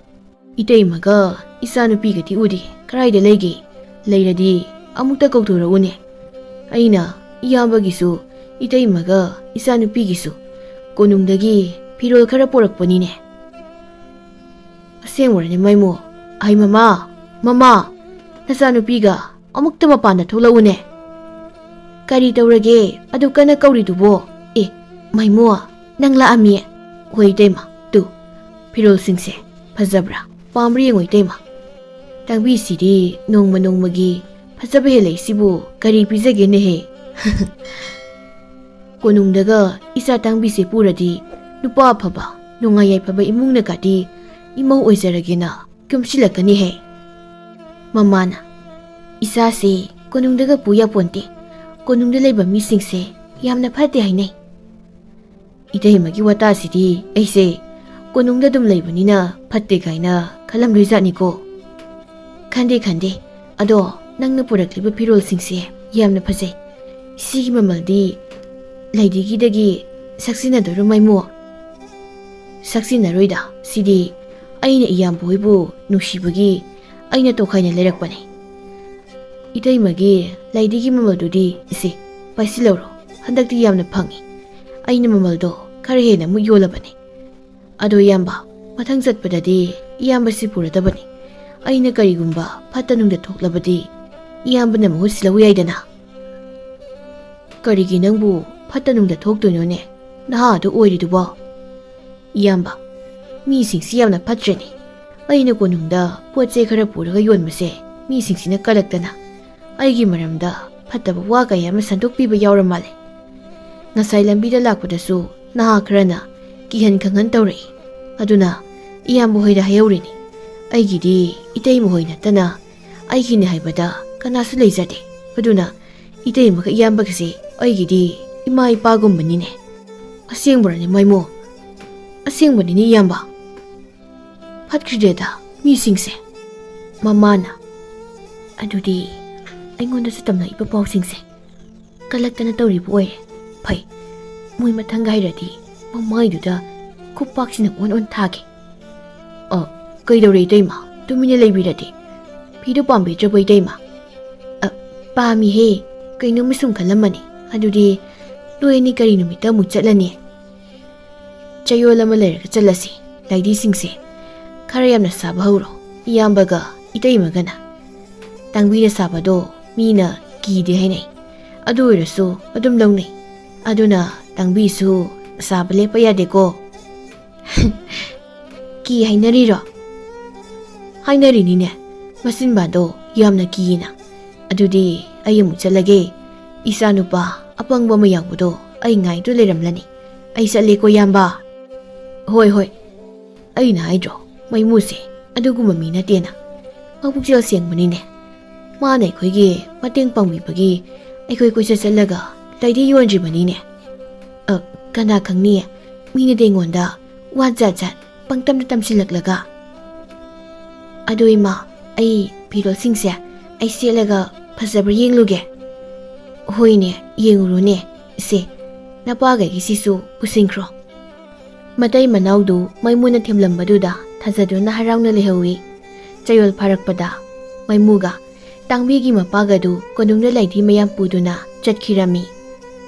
ꯏꯇꯩꯃꯒ ꯏꯆꯥꯅꯨꯄꯤꯒꯗꯤ ꯎꯗꯦ, ꯀꯗꯥꯏꯗ ꯂꯩꯒꯦ? ꯂꯩꯔꯗꯤ ꯑꯃꯨꯛꯇ ꯀꯧꯊꯣꯔꯛꯎꯅꯦ꯫ ꯑꯩꯅ ꯏꯌꯥꯝꯕꯒꯤꯁꯨ, ꯏꯇꯩꯃꯒ ꯏꯆꯥꯅꯨꯄꯤꯒꯤꯁꯨ ꯀꯣꯅꯨꯡꯗꯒꯤ ꯐꯤꯔꯣꯜ ꯈꯔ ꯄꯣꯔꯛꯄꯅꯤꯅꯦ꯫" "ꯑꯁꯦꯡꯕꯔꯅꯦ ꯃꯩꯃꯨ? ꯑꯩ, ꯃꯃꯥ, ꯃꯃꯥ, ꯅꯆꯥꯅꯨꯄꯤꯒ ꯑꯃꯨꯛꯇ ꯃꯄꯥꯟꯗ ꯊꯣꯛꯂꯛꯎꯅꯦ꯫" "ꯀꯔꯤ ꯇꯧꯔꯒꯦ ꯑꯗꯨ ꯀꯟꯅ ꯀꯧꯔꯤꯗꯨꯕꯣ?" "ꯑꯦ, ꯃꯩꯃꯨ, ꯅꯪ ꯂꯥꯛꯑꯝꯃꯤ꯫" "ꯍꯣꯏ ꯏꯇꯩꯃ, ꯇꯨ, ꯐꯤꯔꯣꯜꯁꯤꯡꯁꯦ ꯐꯖꯕ꯭ꯔꯥ? ꯄꯥꯝꯕ꯭ꯔꯥ ꯌꯦꯡꯉꯣ ꯏꯇꯩꯃ꯫ ꯇꯥꯡꯕꯤꯁꯤꯗꯤ ꯅꯣꯡꯃ ꯅꯣꯡꯃꯒꯤ ꯐꯖꯕ ꯍꯦꯜꯂꯛꯏꯁꯤꯕꯨ ꯀꯔꯤ ꯄꯤꯖꯒꯦꯅꯦꯍꯦ? ꯀꯣꯅꯨꯡꯗꯒ ꯏꯆꯥ ꯇꯥꯡꯕꯤꯁꯦ ꯄꯨꯔꯗꯤ ꯅꯨꯄꯥ ꯑꯐꯕ, ꯅꯨꯡꯉꯥꯏ ꯌꯥꯏꯐꯕ ꯏꯃꯨꯡꯅ ꯀꯥꯇꯤ ꯏꯃꯧ ꯑꯣꯏꯖꯔꯒꯦꯅ ꯀꯨꯝꯁꯤꯜꯂꯛꯀꯅꯤꯍꯦ꯫ ꯃꯃꯥꯅ, "ꯏꯆꯥꯁꯦ ꯀꯣꯅꯨꯡꯗꯒ ꯄꯨ ꯌꯥꯄꯣꯟꯇꯦ꯫ ꯀꯣꯅꯨꯡꯗ ꯂꯩꯕ ꯃꯤꯁꯤꯡꯁꯦ ꯌꯥꯝꯅ ꯐꯠꯇꯦ ꯍꯥꯏꯅꯩ꯫" ꯏꯇꯩꯃꯒꯤ ꯋꯥꯇꯥꯁꯤꯗꯤ ꯑꯩꯁꯦ ꯀꯣꯅꯨꯡꯗ ꯑꯗꯨꯝ ꯂꯩꯕꯅꯤꯅ ꯐꯠꯇꯦ ꯀꯥꯏꯅ ꯈꯜꯂꯝꯗꯣꯏꯖꯥꯠꯅꯤꯀꯣ꯫ ꯈꯟꯗꯦ, ꯈꯟꯗꯦ꯫ ꯑꯗꯣ ꯅꯪꯅ ꯄꯨꯔꯛꯂꯤꯕ ꯐꯤꯔꯣꯜꯁꯤꯡꯁꯦ ꯌꯥꯝꯅ ꯐꯖꯩ꯫ ꯁꯤꯒꯤ ꯃꯃꯜꯗꯤ ꯂꯩꯗꯤꯒꯤꯗꯒꯤ ꯁꯛꯆꯤꯟꯅꯗꯣꯏꯔꯣ ꯃꯥꯏꯃꯣ? ꯁꯛꯆꯤꯟꯅꯔꯣꯏꯗ, ꯁꯤꯗꯤ ꯑꯩꯅ ꯏꯌꯥꯝꯕ ꯍꯣꯏꯕꯨ ꯅꯨꯡꯁꯤꯕꯒꯤ ꯑꯩꯅ ꯇꯣꯈꯥꯏꯅ ꯂꯩꯔꯛꯄꯅꯦ꯫ ꯏꯇꯩꯃꯒꯤ ꯂꯩꯗꯤꯒꯤ ꯃꯃꯜꯗꯨꯗꯤ ꯏꯁꯦ, ꯄꯥꯏꯁꯤꯜꯂꯧꯔꯣ꯫ ꯍꯟꯗꯛꯇꯤ ꯌꯥꯝꯅ ꯐꯪꯉꯤ꯫ ꯑꯩꯅ ꯃꯃꯜꯗꯣ ꯈꯔ ꯍꯦꯟꯅ ꯑꯃꯨꯛ ꯌꯣꯜꯂꯕꯅꯦ꯫ ꯑꯗꯣ ꯏꯌꯥꯝꯕ, ꯃꯊꯪ ꯆꯠꯄꯗꯗꯤ ꯏꯌꯥꯝꯕꯁꯤ ꯄꯨꯔꯗꯕꯅꯤ꯫ ꯑꯩꯅ ꯀꯔꯤꯒꯨꯝꯕ ꯐꯠꯇ ꯅꯨꯡꯗ ꯊꯣꯛꯂꯕꯗꯤ ꯏꯌꯥꯝꯕꯅ ꯃꯍꯨꯠ ꯁꯤꯜꯍꯧ ꯌꯥꯏꯗꯅ꯫ ꯀꯔꯤꯒꯤ ꯅꯪꯕꯨ ꯐꯠꯇ ꯅꯨꯡꯗ ꯊꯣꯛꯇꯣꯏꯅꯣꯅꯦ? ꯅꯍꯥꯗꯣ ꯑꯣꯏꯔꯤꯗꯨꯕꯣ? ꯏꯌꯥꯝꯕ, ꯃꯤꯁꯤꯡꯁꯤ ꯌꯥꯝꯅ ꯐꯠꯇ꯭ꯔꯦꯅꯦ꯫ ꯑꯩꯅ ꯀꯣꯅꯨꯡꯗ ꯄꯣꯠ ꯆꯩ ꯈꯔ ꯄꯨꯔꯒ ꯌꯣꯟꯕꯁꯦ ꯃꯤꯁꯤꯡꯁꯤꯅ ꯀꯜꯂꯛꯇꯅ ꯑꯩꯒꯤ ꯃꯔꯝꯗ ꯐꯠꯇꯕ ꯋꯥ ꯀꯌꯥ ꯑꯃ ꯁꯟꯗꯣꯛꯄꯤꯕ ꯌꯥꯎꯔ ꯃꯥꯜꯂꯦ꯫ ꯉꯁꯥꯏ ꯂꯝꯕꯤꯗ ꯂꯥꯛꯄꯗꯁꯨ ꯅꯍꯥ ꯈꯔꯅ ꯀꯤꯍꯟ ꯈꯪꯍꯟ ꯇꯧꯔꯛꯏ꯫ ꯑꯗꯨꯅ ꯏꯌꯥꯝꯕ ꯍꯣꯏꯗ ꯍꯥꯏꯍꯧꯔꯤꯅꯤ꯫ ꯑꯩꯒꯤꯗꯤ ꯏꯇꯩꯃ ꯍꯣꯏ ꯅꯠꯇꯅ ꯑꯩꯒꯤꯅꯤ ꯍꯥꯏꯕꯗ ꯀꯅꯥꯁꯨ ꯂꯩꯖꯗꯦ꯫ ꯑꯗꯨꯅ ꯏꯇꯩꯃꯒ ꯏꯌꯥꯝꯕꯒꯁꯦ ꯑꯩꯒꯤꯗꯤ ꯏꯃꯥ ꯏꯄꯥꯒꯨꯝꯕꯅꯤꯅꯦ꯫ ꯑꯁꯦꯡꯕꯔꯅꯦ ꯃꯥꯏꯃꯣ? ꯑꯁꯦꯡꯕꯅꯤꯅꯦ ꯏꯌꯥꯝꯕ꯫ ꯐꯠꯈ꯭ꯔꯤꯗꯦꯗ ꯃꯤꯁꯤꯡꯁꯦ꯫ ꯃꯃꯥꯅ, ꯑꯗꯨꯗꯤ ꯑꯩꯉꯣꯟꯗꯁꯨ ꯇꯝꯂꯛꯏꯕ ꯄꯥꯎꯁꯤꯡꯁꯦ ꯀꯜꯂꯛꯇꯅ ꯇꯧꯔꯤꯕ ꯑꯣꯏꯔꯦ꯫ ꯐꯩ, ꯃꯣꯏ ꯃꯊꯪꯒ ꯍꯥꯏꯔꯗꯤ ꯃꯃꯥꯏꯗꯨꯗ ꯈꯨꯄꯥꯛꯁꯤꯅ ꯑꯣꯟ ꯑꯣꯟ ꯊꯥꯒꯦ꯫ ꯑ, ꯀꯩꯗꯧꯔꯦ ꯏꯇꯩꯃ? ꯇꯨꯃꯤꯟꯅ ꯂꯩꯕꯤꯔꯗꯤ꯫ ꯐꯤꯗꯨ ꯄꯥꯝꯕꯤꯗ꯭ꯔꯕꯣ ꯏꯇꯩꯃ? ꯑ, ꯄꯥꯝꯃꯤꯍꯦ꯫ ꯀꯩꯅꯣꯝꯃ ꯁꯨꯝ ꯈꯜꯂꯝꯕꯅꯤ꯫ ꯑꯗꯨꯗꯤ ꯅꯣꯏ ꯑꯅꯤ ꯀꯔꯤ ꯅꯨꯃꯤꯠꯇ ꯑꯃꯨꯛ ꯆꯠꯂꯅꯤ? ꯆꯌꯣꯜ ꯑꯃ ꯂꯩꯔꯒ ꯆꯠꯂꯁꯤ꯫ ꯂꯥꯏꯗꯤꯁꯤꯡꯁꯦ ꯈꯔ ꯌꯥꯝꯅ ꯁꯥꯕ ꯍꯧꯔꯣ, ꯏꯌꯥꯝꯕꯒ ꯏꯇꯩꯃꯒꯅ꯫ ꯇꯥꯡꯕꯤꯅ ꯁꯥꯕꯗꯣ ꯃꯤꯅ ꯀꯤꯗꯦ ꯍꯥꯏꯅꯩ꯫ ꯑꯗꯨ ꯑꯣꯏꯔꯁꯨ ꯑꯗꯨꯝ ꯂꯧꯅꯩ꯫ ꯑꯗꯨꯅ ꯇꯥꯡꯕꯤꯁꯨ ꯁꯥꯕ ꯂꯦꯞꯄ ꯌꯥꯗꯦꯀꯣ꯫ ꯀꯤ ꯍꯥꯏꯅꯔꯤꯔꯣ?" "ꯍꯥꯏꯅꯔꯤꯅꯤꯅꯦ, ꯃꯆꯤꯟꯕꯥꯗꯣ ꯌꯥꯝꯅ ꯀꯤꯌꯦꯅ꯫ ꯑꯗꯨꯗꯤ ꯑꯩ ꯑꯃꯨꯛ ꯆꯠꯂꯒꯦ꯫ ꯏꯆꯥ ꯅꯨꯄꯥ ꯑꯄꯪꯕ ꯑꯃ ꯌꯥꯎꯕꯗꯣ ꯑꯩ ꯉꯥꯏꯗꯨ ꯂꯩꯔꯝꯂꯅꯤ꯫ ꯑꯩ ꯆꯠꯂꯦꯀꯣ, ꯏꯌꯥꯝꯕ꯫" "ꯍꯣꯏ, ꯍꯣꯏ꯫ ꯑꯩꯅ ꯍꯥꯏꯗ꯭ꯔꯣ, ꯃꯩꯃꯨꯁꯦ ꯑꯗꯨꯒꯨꯝꯕ ꯃꯤ ꯅꯠꯇꯦꯅ꯫ ꯃꯄꯨꯛꯆꯦꯜ ꯁꯦꯡꯕꯅꯤꯅꯦ꯫ ꯃꯥꯅ ꯑꯩꯈꯣꯏꯒꯤ ꯃꯇꯦꯡ ꯄꯥꯡꯕꯤꯕꯒꯤ ꯑꯩꯈꯣꯏ ꯀꯣꯏꯆꯠ ꯆꯠꯂꯒ ꯂꯩꯗꯤ ꯌꯣꯟꯗ꯭ꯔꯤꯕꯅꯤꯅꯦ꯫ ꯑ, ꯀꯅꯥ ꯈꯪꯅꯤ, ꯃꯤꯅꯗꯤ ꯑꯩꯉꯣꯟꯗ ꯋꯥ ꯖꯥꯠ ꯖꯥꯠ ꯄꯪꯇꯝꯗ ꯇꯝꯁꯤꯜꯂꯛꯂꯒ꯫" "ꯑꯗꯣ ꯏꯃꯥ, ꯑꯩ ꯐꯤꯔꯣꯜꯁꯤꯡꯁꯦ ꯑꯩ ꯁꯦꯠꯂꯒ ꯐꯖꯕ꯭ꯔꯥ ꯌꯦꯡꯂꯨꯒꯦ꯫" "ꯍꯣꯏꯅꯦ, ꯌꯦꯡꯉꯨꯔꯣꯅꯦ꯫ ꯁꯦ, ꯅꯄꯥꯒ ꯑꯩꯒꯤꯁꯤꯁꯨ ꯄꯨꯁꯤꯟꯈ꯭ꯔꯣ꯫" ꯃꯇꯩ ꯃꯅꯥꯎꯗꯨ ꯃꯩꯃꯨꯅ ꯊꯦꯝꯂꯝꯕꯗꯨꯗ ꯊꯥꯖꯗꯨꯅ ꯍꯔꯥꯎꯅ ꯂꯩꯍꯧꯏ꯫ ꯆꯌꯣꯜ ꯐꯥꯔꯛꯄꯗ ꯃꯩꯃꯨꯒ ꯇꯥꯡꯕꯤꯒꯤ ꯃꯄꯥꯒꯗꯨ ꯀꯣꯅꯨꯡꯗ ꯂꯩꯗꯤ ꯃꯌꯥꯝ ꯄꯨꯗꯨꯅ ꯆꯠꯈꯤꯔꯝꯃꯤ꯫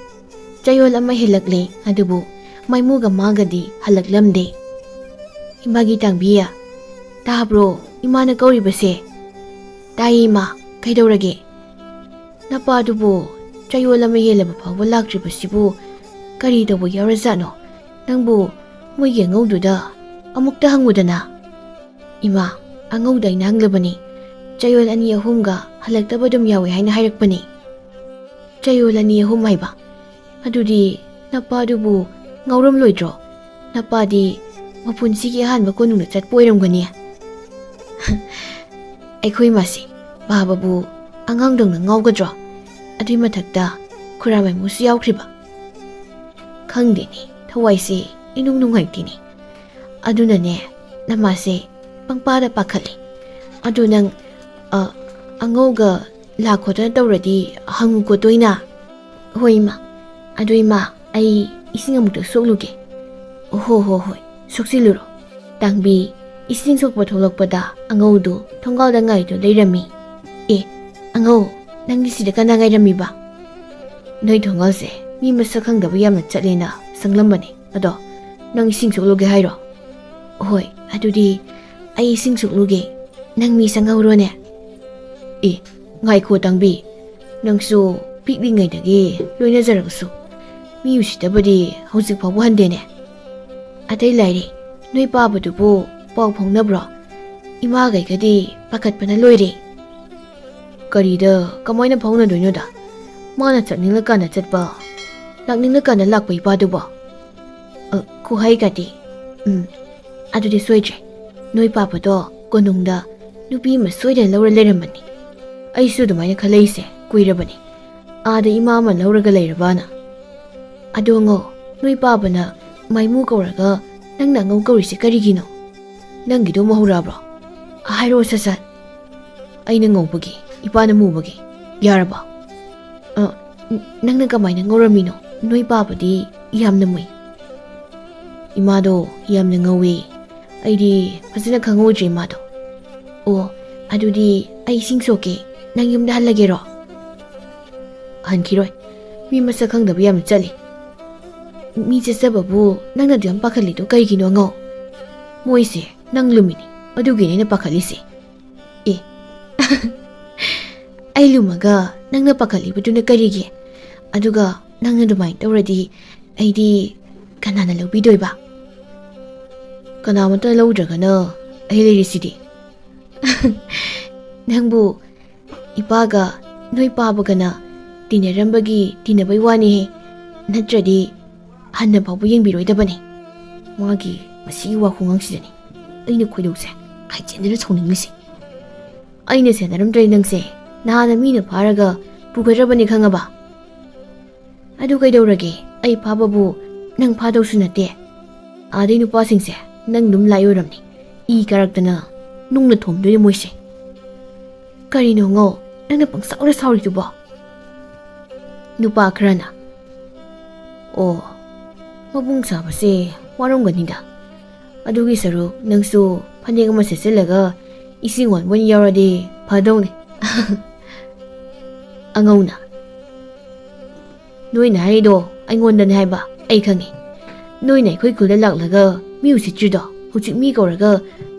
ꯆꯌꯣꯜ ꯑꯃ ꯍꯦꯜꯂꯛꯂꯦ, ꯑꯗꯨꯕꯨ ꯃꯩꯃꯨꯒ ꯃꯥꯒꯗꯤ ꯍꯜꯂꯛꯂꯝꯗꯦ꯫ "ꯏꯃꯥꯒꯤ ꯇꯥꯡꯕꯤ, ꯇꯥꯕ꯭ꯔꯣ ꯏꯃꯥꯅ ꯀꯧꯔꯤꯕꯁꯦ?" "ꯇꯥꯏꯌꯦ ꯏꯃꯥ, ꯀꯩꯗꯧꯔꯒꯦ?" "ꯅꯄꯥꯗꯨꯕꯨ ꯆꯌꯣꯜ ꯑꯃ ꯍꯦꯜꯂꯕ ꯐꯥꯎꯕ ꯂꯥꯛꯇ꯭ꯔꯤꯕꯁꯤꯕꯨ ꯀꯔꯤ ꯇꯧꯕ ꯌꯥꯎꯔꯖꯥꯠꯅꯣ? ꯅꯪꯕꯨ ꯃꯣꯏꯒꯤ ꯑꯉꯧꯗꯨꯗ ꯑꯃꯨꯛꯇ ꯍꯪꯉꯨꯗꯅ꯫" "ꯏꯃꯥ, ꯑꯉꯧꯗ ꯑꯩꯅ ꯍꯪꯂꯕꯅꯤ꯫ ꯆꯌꯣꯜ ꯑꯅꯤ ꯑꯍꯨꯝꯒ ꯍꯜꯂꯛꯇꯕ ꯑꯗꯨꯝ ꯌꯥꯎꯏ ꯍꯥꯏꯅ ꯍꯥꯏꯔꯛꯄꯅꯤ꯫" "ꯆꯌꯣꯜ ꯑꯅꯤ ꯑꯍꯨꯝ ꯍꯥꯏꯕ? ꯑꯗꯨꯗꯤ ꯅꯄꯥꯗꯨꯕꯨ ꯉꯥꯎꯔꯝꯂꯣꯏꯗ꯭ꯔꯣ? ꯅꯄꯥꯗꯤ ꯃꯄꯨꯟꯁꯤꯒꯤ ꯑꯍꯥꯟꯕ ꯀꯣꯅꯨꯡꯗ ꯆꯠꯄ ꯑꯣꯏꯔꯝꯒꯅꯤ꯫" "ꯑꯩꯈꯣꯏ ꯃꯥꯁꯦ ꯄꯥꯕꯕꯨ ꯑꯉꯥꯡꯗꯧꯅ ꯉꯥꯎꯒꯗ꯭ꯔꯣ? ꯑꯗꯨꯏ ꯃꯊꯛꯇ ꯈꯨꯔꯥ ꯃꯩꯃꯨꯁꯨ ꯌꯥꯎꯈ꯭ꯔꯤꯕ꯫ ꯈꯪꯗꯦꯅꯦ, ꯊꯋꯥꯏꯁꯦ ꯏꯅꯨꯡ ꯅꯨꯡꯉꯥꯏꯇꯦꯅꯦ꯫ ꯑꯗꯨꯅꯅꯦ, ꯅꯃꯥꯁꯦ ꯄꯪꯄꯥꯗ ꯄꯥꯈꯠꯂꯦ꯫ ꯑꯗꯨ ꯅꯪ, ꯑ, ꯑꯉꯧꯒ ꯂꯥꯛ ꯈꯣꯠꯇꯅ ꯇꯧꯔꯗꯤ ꯍꯪꯉꯨꯀꯣ ꯇꯣꯏꯅ꯫" "ꯍꯣꯏ ꯏꯃꯥ꯫ ꯑꯗꯨ ꯏꯃꯥ, ꯑꯩ ꯏꯁꯤꯡ ꯑꯃꯨꯛꯇ ꯁꯣꯛꯂꯨꯒꯦ꯫" "ꯍꯣ ꯍꯣ ꯍꯣꯏ, ꯁꯣꯛꯆꯤꯜꯂꯨꯔꯣ꯫ ꯇꯥꯡꯕꯤ, ꯏꯁꯤꯡ ꯁꯣꯛꯄ ꯊꯣꯛꯂꯛꯄꯗ ꯑꯉꯧꯗꯨ ꯊꯣꯡꯒꯥꯜꯗ ꯉꯥꯏꯗꯨ ꯂꯩꯔꯝꯃꯤ꯫" "ꯑꯦ, ꯑꯉꯧ, ꯅꯪꯗꯤ ꯁꯤꯗ ꯀꯅꯥ ꯉꯥꯏꯔꯝꯃꯤꯕ?" "ꯅꯣꯏ ꯊꯣꯡꯒꯥꯜꯁꯦ ꯃꯤ ꯃꯁꯛ ꯈꯪꯗꯕ ꯌꯥꯝꯅ ꯆꯠꯂꯦꯅ ꯁꯪꯂꯝꯕꯅꯦ꯫ ꯑꯗꯣ ꯅꯪ ꯏꯁꯤꯡ ꯁꯣꯛꯂꯨꯒꯦ ꯍꯥꯏꯔꯣ?" "ꯍꯣꯏ, ꯑꯗꯨꯗꯤ ꯑꯩ ꯏꯁꯤꯡ ꯁꯣꯛꯂꯨꯒꯦ꯫ ꯅꯪ ꯃꯤ ꯆꯪꯍꯧꯔꯣꯅꯦ꯫" "ꯑꯦ, ꯉꯥꯏꯈꯣ ꯇꯥꯡꯕꯤ, ꯅꯪꯁꯨ ꯄꯤꯛꯂꯤꯉꯩꯗꯒꯤ ꯂꯣꯏꯅꯖꯔꯛꯁꯨ ꯃꯤ ꯎꯁꯤꯠꯇꯕꯗꯤ ꯍꯧꯖꯤꯛ ꯐꯥꯎꯕ ꯍꯟꯗꯦꯅꯦ꯫ ꯑꯇꯩ ꯂꯥꯏꯔꯤ, ꯅꯣꯏ ꯄꯥꯕꯗꯨꯕꯨ ꯄꯥꯎ ꯐꯥꯎꯅꯕ꯭ꯔꯣ? ꯏꯃꯥꯒꯩꯒꯗꯤ ꯄꯥꯈꯠꯄꯅ ꯂꯣꯏꯔꯦ꯫ ꯀꯔꯤꯗ ꯀꯃꯥꯏꯅ ꯐꯥꯎꯅꯗꯣꯏꯅꯣꯗ? ꯃꯥꯅ ꯆꯠꯅꯤꯡꯂꯀꯥꯟꯗ ꯆꯠꯄ, ꯂꯥꯛꯅꯤꯡꯂꯀꯥꯟꯗ ꯂꯥꯛꯄ ꯏꯄꯥꯗꯨꯕꯣ? ꯑ, ꯈꯨꯍꯩꯒꯗꯤ꯫ ꯎꯝ, ꯑꯗꯨꯗꯤ ꯁꯣꯏꯗ꯭ꯔꯦ꯫ ꯅꯣꯏ ꯄꯥꯕꯗꯣ ꯀꯣꯅꯨꯡꯗ ꯅꯨꯄꯤ ꯑꯃ ꯁꯣꯏꯗꯅ ꯂꯧꯔ ꯂꯩꯔꯝꯃꯅꯤ꯫ ꯑꯩꯁꯨ ꯑꯗꯨꯃꯥꯏꯅ ꯈꯜꯂꯛꯏꯁꯦ ꯀꯨꯏꯔꯕꯅꯤ꯫ ꯑꯥꯗ ꯏꯃꯥ ꯑꯃ ꯂꯧꯔꯒ ꯂꯩꯔꯕꯅ꯫ ꯑꯗꯣ ꯑꯉꯧ, ꯅꯣꯏ ꯄꯥꯕꯅ ꯃꯥꯏꯃꯨ ꯀꯧꯔꯒ ꯅꯪꯅ ꯑꯉꯧ ꯀꯧꯔꯤꯁꯦ ꯀꯔꯤꯒꯤꯅꯣ? ꯅꯪꯒꯤꯗꯣ ꯑꯃꯨꯛ ꯍꯧꯔꯛꯑꯕ꯭ꯔꯣ? ꯍꯥꯏꯔꯛꯑꯣ ꯁꯠ ꯁꯠ꯫ ꯑꯩꯅ ꯉꯧꯕꯒꯤ, ꯏꯄꯥꯅ ꯃꯨꯕꯒꯤ꯫ ꯌꯥꯔꯕꯣ? ꯑ, ꯅ-, ꯅꯪꯅ ꯀꯃꯥꯏꯅ ꯉꯧꯔꯝꯃꯤꯅꯣ? ꯅꯣꯏ ꯄꯥꯕꯗꯤ ꯌꯥꯝꯅ ꯃꯨꯏ꯫ ꯏꯃꯥꯗꯣ ꯌꯥꯝꯅ ꯉꯧꯋꯦ꯫ ꯑꯩꯗꯤ ꯐꯖꯅ ꯈꯪꯍꯧꯗ꯭ꯔꯦ ꯏꯃꯥꯗꯣ꯫ ꯑꯣ, ꯑꯗꯨꯗꯤ ꯑꯩ ꯏꯁꯤꯡ ꯁꯣꯛꯀꯦ꯫ ꯅꯪ ꯌꯨꯝꯗ ꯍꯜꯂꯒꯦꯔꯣ? ꯍꯟꯈꯤꯔꯣꯏ꯫ ꯃꯤ ꯃꯁꯛ ꯈꯪꯗꯕ ꯌꯥꯝꯅ ꯆꯠꯂꯤ꯫ ꯃꯤ ꯆꯠꯆꯕꯕꯨ ꯅꯪꯅ ꯑꯗꯨ ꯌꯥꯝ ꯄꯥꯈꯠꯂꯤꯗꯣ ꯀꯩꯒꯤꯅꯣ ꯑꯉꯧ? ꯃꯣꯏꯁꯦ ꯅꯪ ꯂꯨꯝꯃꯤꯅꯤ, ꯑꯗꯨꯒꯤꯅꯦ ꯑꯩꯅ ꯄꯥꯈꯠꯂꯤꯁꯦ꯫ ꯑꯦ, ꯑꯩ ꯂꯨꯝꯃꯒ ꯅꯪꯅ ꯄꯥꯈꯠꯂꯤꯕꯗꯨꯅ ꯀꯔꯤꯒꯤ? ꯑꯗꯨꯒ ꯅꯪꯅ ꯑꯗꯨꯃꯥꯏꯅ ꯇꯧꯔꯗꯤ ꯑꯩꯗꯤ ꯀꯅꯥꯅ ꯂꯧꯕꯤꯗꯣꯏꯕ? ꯀꯅꯥꯃꯠꯇ ꯂꯧꯗ꯭ꯔꯒꯅ ꯑꯩ ꯂꯩꯔꯤꯁꯤꯗꯤ꯫ ꯅꯪꯕꯨ ꯏꯄꯥꯒ ꯅꯣꯏ ꯄꯥꯕꯒꯅ ꯇꯤꯟꯅꯔꯝꯕꯒꯤ ꯇꯤꯟꯅꯕꯩ ꯋꯥꯅꯤꯍꯦ, ꯅꯠꯇ꯭ꯔꯗꯤ ꯍꯟꯅ ꯐꯥꯎꯕ ꯌꯦꯡꯕꯤꯔꯣꯏꯗꯕꯅꯤ꯫ ꯃꯥꯒꯤ ꯃꯁꯤꯒꯤ ꯋꯥ ꯈꯨꯉꯥꯡꯁꯤꯗꯅꯤ ꯑꯩꯅ ꯈꯣꯏꯗꯧꯁꯦ ꯍꯥꯏꯖꯤꯟꯗꯅ ꯁꯥꯎꯅꯤꯡꯉꯤꯁꯦ꯫ ꯑꯩꯅ ꯁꯦꯟꯅꯔꯝꯗ꯭ꯔꯗꯤ ꯅꯪꯁꯦ ꯅꯍꯥꯟꯅ ꯃꯤꯅ ꯐꯥꯔꯒ ꯄꯨꯈ꯭ꯔꯕꯅꯤ ꯈꯪꯉꯕ? ꯑꯗꯨ ꯀꯩꯗꯧꯔꯒꯦ? ꯑꯩ ꯐꯥꯕꯕꯨ ꯅꯪ ꯐꯥꯗꯧꯁꯨ ꯅꯠꯇꯦ꯫ ꯑꯥꯗꯩ ꯅꯨꯄꯥꯁꯤꯡꯁꯦ ꯅꯪ ꯑꯗꯨꯝ ꯂꯥꯏ ꯑꯣꯏꯔꯝꯅꯤ꯫ ꯏ ꯀꯥꯔꯛꯇꯅ ꯅꯨꯡꯅ ꯊꯣꯝꯗꯣꯏꯅꯤ ꯃꯣꯏꯁꯦ꯫ ꯀꯔꯤꯅꯣ ꯉꯣ, ꯅꯪꯅ ꯄꯪꯁꯥꯎꯗ ꯁꯥꯎꯔꯤꯗꯨꯕꯣ? ꯅꯨꯄꯥ ꯈꯔꯅ, "ꯑꯣ, ꯃꯕꯨꯡ ꯁꯥꯕꯁꯦ ꯋꯥꯔꯝꯒꯅꯤꯗ꯫ ꯑꯗꯨꯒꯤ ꯁꯔꯨꯛ ꯅꯪꯁꯨ ꯐꯅꯦꯛ ꯑꯃ ꯁꯦꯠꯆꯜꯂꯒ ꯏꯁꯤꯡ ꯍꯣꯟꯕ ꯑꯣꯏꯅ ꯌꯥꯎꯔꯗꯤ ꯐꯗꯧꯅꯤ꯫" ꯑꯉꯧꯅ, "ꯅꯣꯏꯅ ꯍꯥꯏꯔꯤꯗꯣ ꯑꯩꯉꯣꯟꯗꯅꯦ ꯍꯥꯏꯕ ꯑꯩ ꯈꯪꯉꯤ꯫ ꯅꯣꯏꯅ ꯑꯩꯈꯣꯏ ꯈꯨꯜꯗ ꯂꯥꯛꯂꯒ ꯃꯤ ꯎꯁꯤꯠꯇ꯭ꯔꯤꯗꯣ ꯍꯧꯖꯤꯛ ꯃꯤ ꯀꯧꯔꯒ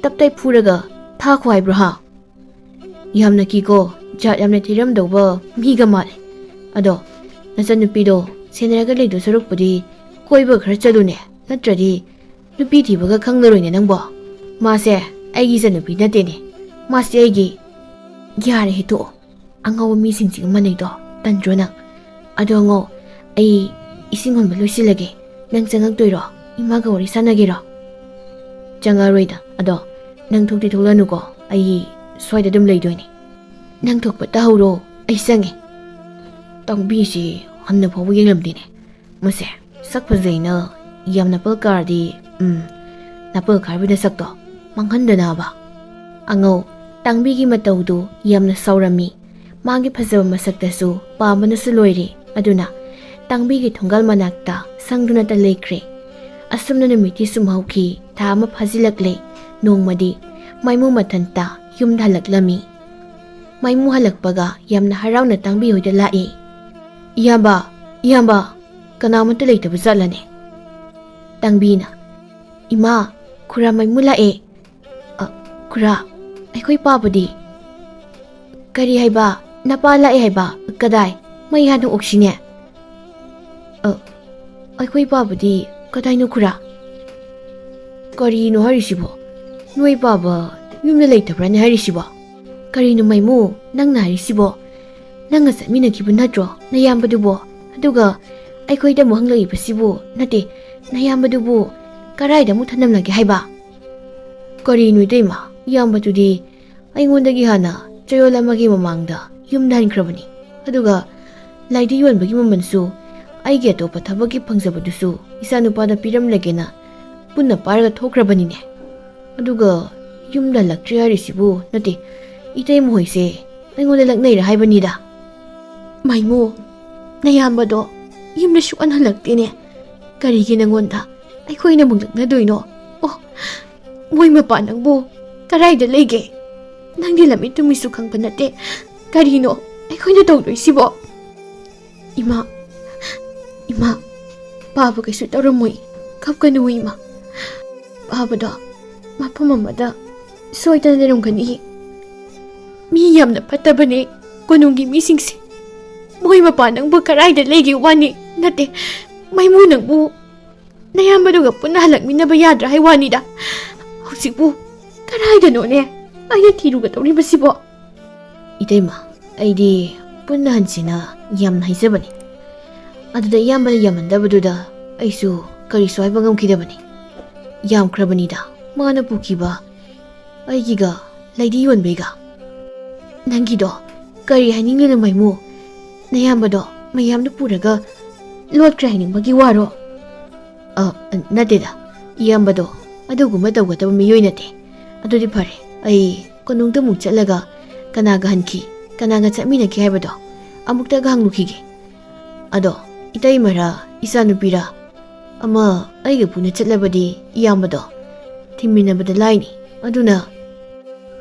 ꯇꯞ ꯇꯥꯏ ꯐꯨꯔꯒ ꯊꯥꯈꯣ ꯍꯥꯏꯕ꯭ꯔꯣ ꯍꯥ? ꯌꯥꯝꯅ ꯀꯤꯀꯣ, ꯖꯥꯠ ꯌꯥꯝꯅ ꯊꯤꯔꯝꯗꯧꯕ ꯃꯤꯒ ꯃꯥꯜꯂꯦ꯫ ꯑꯗꯣ ꯅꯆꯟꯅꯨꯄꯤꯗꯣ ꯁꯦꯟꯅꯔꯒ ꯂꯩꯗꯧ ꯁꯔꯨꯛꯄꯨꯗꯤ ꯀꯣꯏꯕ ꯈꯔ ꯆꯠꯂꯨꯅꯦ, ꯅꯠꯇ꯭ꯔꯗꯤ ꯅꯨꯄꯤ ꯊꯤꯕꯒ ꯈꯪꯂꯔꯣꯏꯅꯦ ꯅꯪꯕꯣ꯫ ꯃꯥꯁꯦ ꯑꯩꯒꯤ ꯏꯆꯟꯅꯨꯄꯤ ꯅꯠꯇꯦꯅꯦ꯫ ꯃꯥꯁꯦ ꯑꯩꯒꯤ꯫ ꯌꯥꯔꯦ, ꯍꯦ, ꯇꯣꯛꯑꯣ꯫ ꯑꯉꯥꯎꯕ ꯃꯤꯁꯤꯡꯁꯤꯒ ꯃꯥꯟꯅꯩꯗꯣ ꯇꯟꯗ꯭ꯔꯣ ꯅꯪ? ꯑꯗꯣ ꯑꯉꯧ, ꯑꯩ ꯏꯁꯤꯡ ꯍꯣꯟꯕ ꯂꯣꯏꯁꯤꯜꯂꯒꯦ꯫ ꯅꯪ ꯆꯪꯉꯛꯇꯣꯏꯔꯣ? ꯏꯃꯥꯒ ꯋꯥꯔꯤ ꯁꯥꯟꯅꯒꯦꯔꯣ? ꯆꯪꯉꯛꯑꯔꯣꯏꯗ꯫ ꯑꯗꯣ ꯅꯪ ꯊꯣꯛꯇꯤ ꯊꯣꯛꯂꯛꯑꯅꯨꯀꯣ꯫ ꯑꯩ ꯁ꯭ꯋꯥꯏꯗ ꯑꯗꯨꯝ ꯂꯩꯗꯣꯏꯅꯦ꯫ ꯅꯪ ꯊꯣꯛꯄ ꯇꯧꯍꯧꯔꯣ, ꯑꯩ ꯆꯪꯉꯦ꯫ ꯇꯥꯡꯕꯤꯁꯤ ꯍꯟꯅ ꯐꯥꯎꯕ ꯌꯦꯡꯂꯝꯗꯦꯅꯦ꯫ ꯃꯁꯦ ꯁꯛ ꯐꯖꯩꯅ ꯌꯥꯝꯅ ꯄꯜ ꯀꯥꯔꯗꯤ, ꯎꯝ, ꯅꯥꯄꯜ ꯀꯥꯔꯕꯤ ꯅꯁꯛꯇꯣ ꯃꯥꯡꯍꯟꯗꯅꯕ꯫ ꯑꯉꯧ, ꯇꯥꯡꯕꯤꯒꯤ ꯃꯇꯧꯗꯨ ꯌꯥꯝꯅ ꯁꯥꯎꯔꯝꯃꯤ꯫ ꯃꯥꯒꯤ ꯐꯖꯕ ꯃꯁꯛꯇꯁꯨ ꯄꯥꯝꯕꯅꯁꯨ ꯂꯣꯏꯔꯦ꯫ ꯑꯗꯨꯅ ꯇꯥꯡꯕꯤꯒꯤ ꯊꯣꯡꯒꯥꯜ ꯃꯅꯥꯛꯇ ꯁꯪꯗꯨꯅꯇ ꯂꯩꯈ꯭ꯔꯦ꯫ ꯑꯁꯨꯝꯅ ꯅꯨꯃꯤꯠꯇꯤ ꯁꯨꯝ ꯍꯧꯈꯤ꯫ ꯊꯥ ꯑꯃ ꯐꯥꯖꯤꯜꯂꯛꯂꯦ꯫ ꯅꯣꯡꯃꯗꯤ ꯃꯥꯏꯃꯨ ꯃꯊꯟꯇ ꯌꯨꯝꯗ ꯍꯜꯂꯛꯂꯝꯃꯤ꯫ ꯃꯥꯏꯃꯨ ꯍꯜꯂꯛꯄꯒ ꯌꯥꯝꯅ ꯍꯔꯥꯎꯅ ꯇꯥꯡꯕꯤ ꯍꯣꯏꯗ ꯂꯥꯛꯏ꯫ "ꯏꯌꯥꯝꯕ, ꯏꯌꯥꯝꯕ, ꯀꯅꯥꯃꯠꯇ ꯂꯩꯇꯕ ꯖꯥꯠꯂꯅꯦ?" ꯇꯥꯡꯕꯤꯅ, "ꯏꯃꯥ, ꯈꯨꯔꯥ ꯃꯥꯏꯃꯨ ꯂꯥꯛꯑꯦ꯫" "ꯑ, ꯈꯨꯔꯥ, ꯑꯩꯈꯣꯏ ꯄꯥꯕꯗꯤ?" "ꯀꯔꯤ ꯍꯥꯏꯕ? ꯅꯄꯥ ꯂꯥꯛꯑꯦ ꯍꯥꯏꯕ? ꯀꯗꯥꯏ? ꯃꯩ ꯍꯥꯟꯅ ꯑꯣꯛꯁꯤꯅꯦ꯫" "ꯑ, ꯑꯩꯈꯣꯏ ꯄꯥꯕꯗꯤ ꯀꯗꯥꯏꯅꯣ ꯈꯨꯔꯥ?" "ꯀꯔꯤꯅꯣ ꯍꯥꯏꯔꯤꯁꯤꯕꯣ? ꯅꯣꯏ ꯄꯥꯕ ꯌꯨꯝꯗ ꯂꯩꯇꯕ꯭ꯔꯥꯅꯦ ꯍꯥꯏꯔꯤꯁꯤꯕꯣ? ꯀꯔꯤꯅꯣ ꯃꯥꯏꯃꯨ ꯅꯪꯅ ꯍꯥꯏꯔꯤꯁꯤꯕꯣ? ꯅꯪꯒ ꯆꯠꯃꯤꯟꯅꯈꯤꯕ ꯅꯠꯇ꯭ꯔꯣ ꯅꯌꯥꯝꯕꯗꯨꯕꯣ? ꯑꯗꯨꯒ ꯑꯩꯈꯣꯏꯗ ꯑꯃꯨꯛ ꯍꯪꯂꯛꯏꯕꯁꯤꯕꯨ, ꯅꯠꯇꯦ, ꯅꯌꯥꯝꯕꯗꯨꯕꯨ ꯀꯔꯥꯏꯗ ꯑꯃꯨꯛ ꯊꯅꯝꯂꯒꯦ ꯍꯥꯏꯕ?" "ꯀꯔꯤꯅꯣ ꯏꯇꯩꯃ, ꯏꯌꯥꯝꯕꯗꯨꯗꯤ ꯑꯩꯉꯣꯟꯗꯒꯤ ꯍꯥꯟꯅ ꯆꯌꯣꯜ ꯑꯃꯒꯤ ꯃꯃꯥꯡꯗ ꯌꯨꯝꯗ ꯍꯟꯈ꯭ꯔꯕꯅꯤ꯫ ꯑꯗꯨꯒ ꯂꯥꯏꯗꯤ ꯌꯣꯟꯕꯒꯤ ꯃꯃꯜꯁꯨ ꯑꯩꯒꯤ ꯑꯇꯣꯞꯄ ꯊꯕꯛꯀꯤ ꯐꯪꯖꯕꯗꯨꯁꯨ ꯏꯆꯥꯅꯨꯄꯥꯗ ꯄꯤꯔꯝꯂꯒꯦꯅ ꯄꯨꯟꯅ ꯄꯥꯏꯔꯒ ꯊꯣꯛꯈ꯭ꯔꯕꯅꯤꯅꯦ꯫ ꯑꯗꯨꯒ ꯌꯨꯝꯗ ꯍꯜꯂꯛꯇ꯭ꯔꯤ ꯍꯥꯏꯔꯤꯁꯤꯕꯨ, ꯅꯠꯇꯦ, ꯏꯇꯩꯃ ꯍꯣꯏꯁꯦ ꯑꯩꯉꯣꯟꯗ ꯂꯛꯅꯩꯔ ꯍꯥꯏꯕꯅꯤꯗ꯫" "ꯃꯥꯏꯃꯨ, ꯅꯌꯥꯝꯕꯗꯣ ꯌꯨꯝꯗ ꯁꯨꯛꯍꯟ ꯍꯜꯂꯛꯇꯦꯅꯦ꯫ ꯀꯔꯤꯒꯤ ꯅꯪꯉꯣꯟꯗ ꯑꯩꯈꯣꯏꯅ ꯑꯃꯨꯛ ꯂꯛꯅꯗꯣꯏꯅꯣ? ꯑꯣ, ꯃꯣꯏ ꯃꯄꯥ ꯅꯪꯕꯨ ꯀꯗꯥꯏꯗ ꯂꯩꯒꯦ? ꯅꯪꯗꯤ ꯂꯝꯃꯤꯠ ꯇꯨꯃꯤꯠꯁꯨ ꯈꯪꯕ ꯅꯠꯇꯦ꯫ ꯀꯔꯤꯅꯣ ꯑꯩꯈꯣꯏꯅ ꯇꯧꯗꯣꯏꯁꯤꯕꯣ?" "ꯏꯃꯥ, ꯏꯃꯥ, ꯄꯥꯕ ꯀꯩꯁꯨ ꯇꯧꯔꯝꯃꯣꯏ꯫ ꯀꯞꯀꯅꯨ ꯏꯃꯥ꯫ ꯄꯥꯕꯗꯣ ꯃꯐꯝ ꯑꯃꯗ ꯁꯣꯏꯗꯅ ꯂꯩꯔꯝꯒꯅꯤ꯫ ꯃꯤ ꯌꯥꯝꯅ ꯐꯠꯇꯕꯅꯦ ꯀꯣꯅꯨꯡꯒꯤ ꯃꯤꯁꯤꯡꯁꯦ꯫ ꯃꯣꯏ ꯃꯄꯥ ꯅꯪꯕꯨ ꯀꯗꯥꯏꯗ ꯂꯩꯒꯦ ꯋꯥꯅꯤ? ꯅꯠꯇꯦ, ꯃꯥꯏꯃꯨ ꯅꯪꯕꯨ ꯅꯌꯥꯝꯕꯗꯨꯒ ꯄꯨꯟꯅ ꯍꯜꯂꯛꯃꯤꯟꯅꯕ ꯌꯥꯗ꯭ꯔꯥ ꯍꯥꯏ ꯋꯥꯅꯤꯗ꯫ ꯍꯧꯖꯤꯛꯄꯨ ꯀꯗꯥꯏꯗꯅꯣꯅꯦ ꯑꯩꯅ ꯊꯤꯔꯨꯒꯗꯧꯔꯤꯕꯁꯤꯕꯣ? ꯏꯇꯩꯃ, ꯑꯩꯗꯤ ꯄꯨꯟꯅ ꯍꯟꯁꯤꯅ ꯌꯥꯝꯅ ꯍꯥꯏꯖꯕꯅꯤ꯫ ꯑꯗꯨꯗ ꯏꯌꯥꯝꯕꯅ ꯌꯥꯝꯃꯟꯗꯕꯗꯨꯗ ꯑꯩꯁꯨ ꯀꯔꯤꯁꯨ ꯍꯥꯏꯕ ꯉꯝꯈꯤꯗꯕꯅꯤ꯫ ꯌꯥꯝꯈ꯭ꯔꯕꯅꯤꯗ ꯃꯥꯅ ꯄꯨꯈꯤꯕ ꯑꯩꯒꯤꯒ ꯂꯩꯗꯤ ꯌꯣꯟꯕꯩꯒ꯫ ꯅꯪꯒꯤꯗꯣ ꯀꯔꯤ ꯍꯥꯏꯅꯤꯡꯂꯤꯅꯣ ꯃꯥꯏꯃꯨ? ꯅꯌꯥꯝꯕꯗꯣ ꯃꯌꯥꯝꯗꯨ ꯄꯨꯔꯒ ꯂꯣꯠꯈ꯭ꯔꯦ ꯍꯥꯏꯅꯤꯡꯕꯒꯤ ꯋꯥꯔꯣ? ꯑ, ꯅꯠꯇꯦꯗ, ꯏꯌꯥꯝꯕꯗꯣ ꯑꯗꯨꯒꯨꯝꯕ ꯇꯧꯒꯗꯕ ꯃꯤꯑꯣꯏ ꯅꯠꯇꯦ꯫ ꯑꯗꯨꯗꯤ ꯐꯔꯦ, ꯑꯩ ꯀꯣꯅꯨꯡꯗ ꯑꯃꯨꯛ ꯆꯠꯂꯒ ꯀꯅꯥꯒ ꯍꯟꯈꯤ, ꯀꯅꯥꯒ ꯆꯠꯃꯤꯟꯅꯈꯤ ꯍꯥꯏꯕꯗꯣ ꯑꯃꯨꯛꯇꯒ ꯍꯪꯂꯨꯈꯤꯒꯦ꯫ ꯑꯗꯣ ꯏꯇꯩꯃꯔ ꯏꯆꯥꯅꯨꯄꯤꯔ ꯑꯃ ꯑꯩꯒ ꯄꯨꯟꯅ ꯆꯠꯂꯕꯗꯤ ꯏꯌꯥꯝꯕꯗꯣ ꯊꯤꯟꯃꯤꯟꯅꯕꯗ ꯂꯥꯏꯅꯤ꯫ ꯑꯗꯨꯅ,